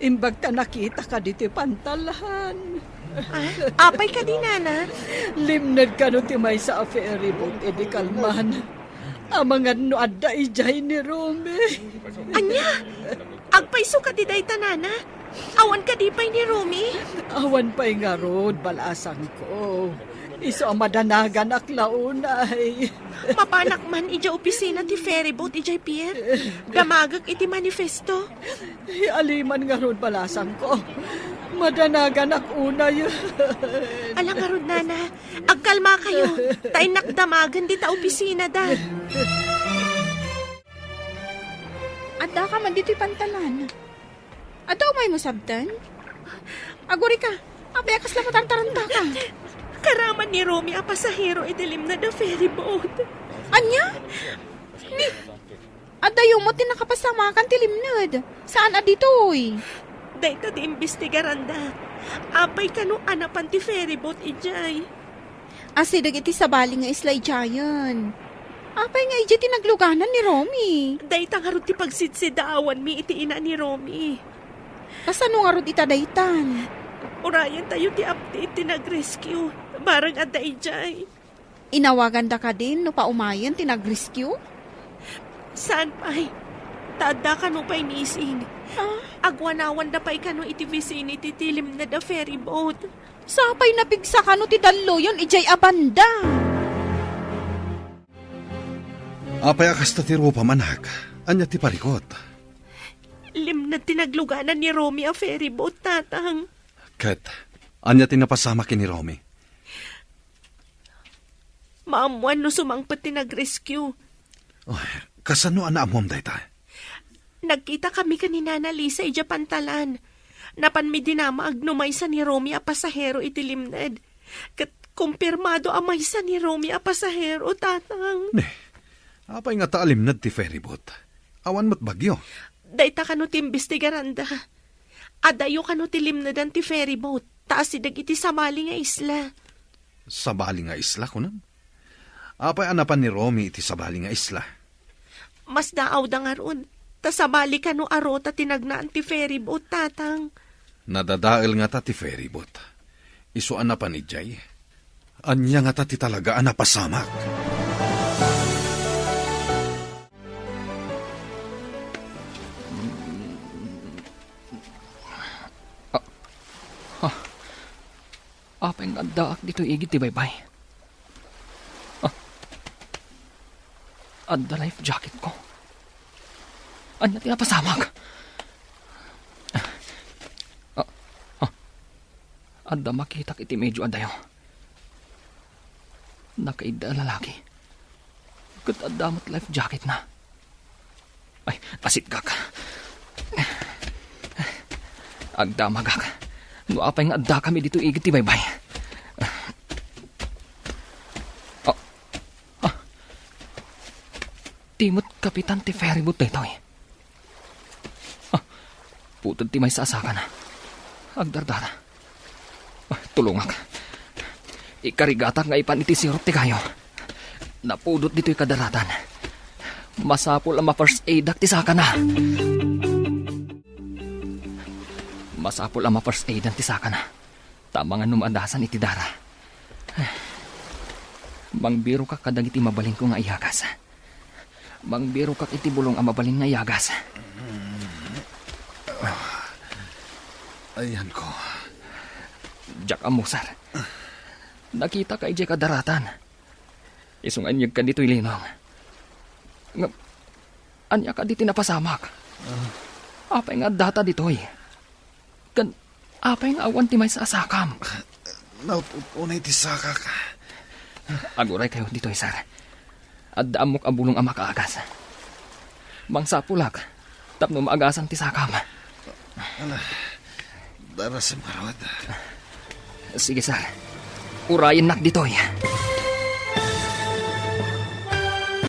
imbag ta nakitaka ditoy pantalan. Ah, apay kadi, nana? Limned kano ti maysa a ferryboat idi kalman. Amangan no adda idiay ni Romy. Ania? Agpayso kadi dayta, nana? Awan kadi pay ni Romy? Awan pay ngarud, balasangko. Isu a madanaganak la unay. Mapanak man idiay opisina ti ferryboat idiay pier. Damagek iti manifesto. Ay, aliman ngarud, balasangko. Madanaganak unay. Ala ngarud, nana. Agkalmakayo. Ta innak damagen dita opisinada. Addaka man ditoy pantalan. Adda umaymo sabten? Agurika, apay a kasla matartarantaka? Karaman ni Romy a pasahero iti limned a ferryboat. Ania? Ni, addayo met ti nakapasamakan ti limned. Saan a ditoy? Dayta ti imbestigaranda. Apay kano a napan ti ferryboat idiay? Asideg iti sabali nga isla idiayen. Apay nga idiay ti nagluganan ni Romy? Dayta ngarud ti pagsidsidaawanmi iti ina ni Romy. Kasano ngarud ita daytan? Urayentayo ti update ti nag-rescue. Barang adda idiay. Inawaganda kadin no paumayen ti nag-rescue? Saan pay? Ta adda kano pay missing. Ah? Agwanawanda pay kano iti vicinity ti limned a ferryboat. Sapay napigsa kano ti dalluyon idiay a banda. Apay a kasta ti rupam, anak? Ania ti parikut? Limned ti nagluganan ni Romy a ferryboat, Tatang. Ket ania ti napasamak ken ni Romy? Maammoan no sumangpet ti nag-rescue. Oh, kasano a naammoam dayta? Nagkitakami ken ni Nana Lisa idiay pantalan. Napanmi dinamag no maysa ni Romy a pasahero iti limned. Ket kumpirmado a maysa ni Romy a pasahero, Tatang. Ne, apay ngata a limned ti ferryboat? Awan met bagyo. Dayta kano ti imbestigaranda. Adayo kano ti limnedan ti ferryboat, ta asideg iti sabali nga isla. Sabali nga isla, kunam? Apay a napan ni Romy iti sabali nga isla? Masdaawda ngarud, ta sabali kano a ruta ti nagnaan ti ferryboat, Tatang. Nadadael ngata ti ferryboat. Isu a napan idiay. Ania ngata ti talaga a napasamak? Ah, ah. Apay nga addaak ditoy igid ti baybay? Ah. Adda life jacket ko. Ania ti napasamak? Ah, ah. Adda makitak iti medio adayo. Nakaidda a lalaki. Ket adda met life jacketna. Ay, asitgak. Agdamagak. No apay nga addakami ditoy igid ti baybay. Ah, ah. Ti met kapitan ti ferryboat daytoy. Ah, putod ti maysa a sakana. Agdardara. Ah, tulongak. Ikarigatak nga ipan iti sirup ti kayo. Napudot ditoy kadaratan. Masapul a ma-first aidak ti sakana. Masapul a ma-first aidan ti sakana. Ta amangan no maadasan iti dara. Mangbirokak kadagiti mabalinko nga iyagas. Mangbirokak iti bulong a mabalin nga iyagas. Ayanko. Diak ammo, sir. Nakitak idiay kadaratan. Isu nga inyegka ditoy, Linong. Ngem, ania kadi ti napasamak? Apay nga addata ditoy? Ken apay nga awan ti maysa a sakam? Naut-ut unay ti sakak. Aguray kayo ditoy, sir. Adda ammok a bulong a makaagas. Mangsapulak tapno maagasan ti sakam. Ala, darasem ngarud. Sige, sir. Urayennak ditoy.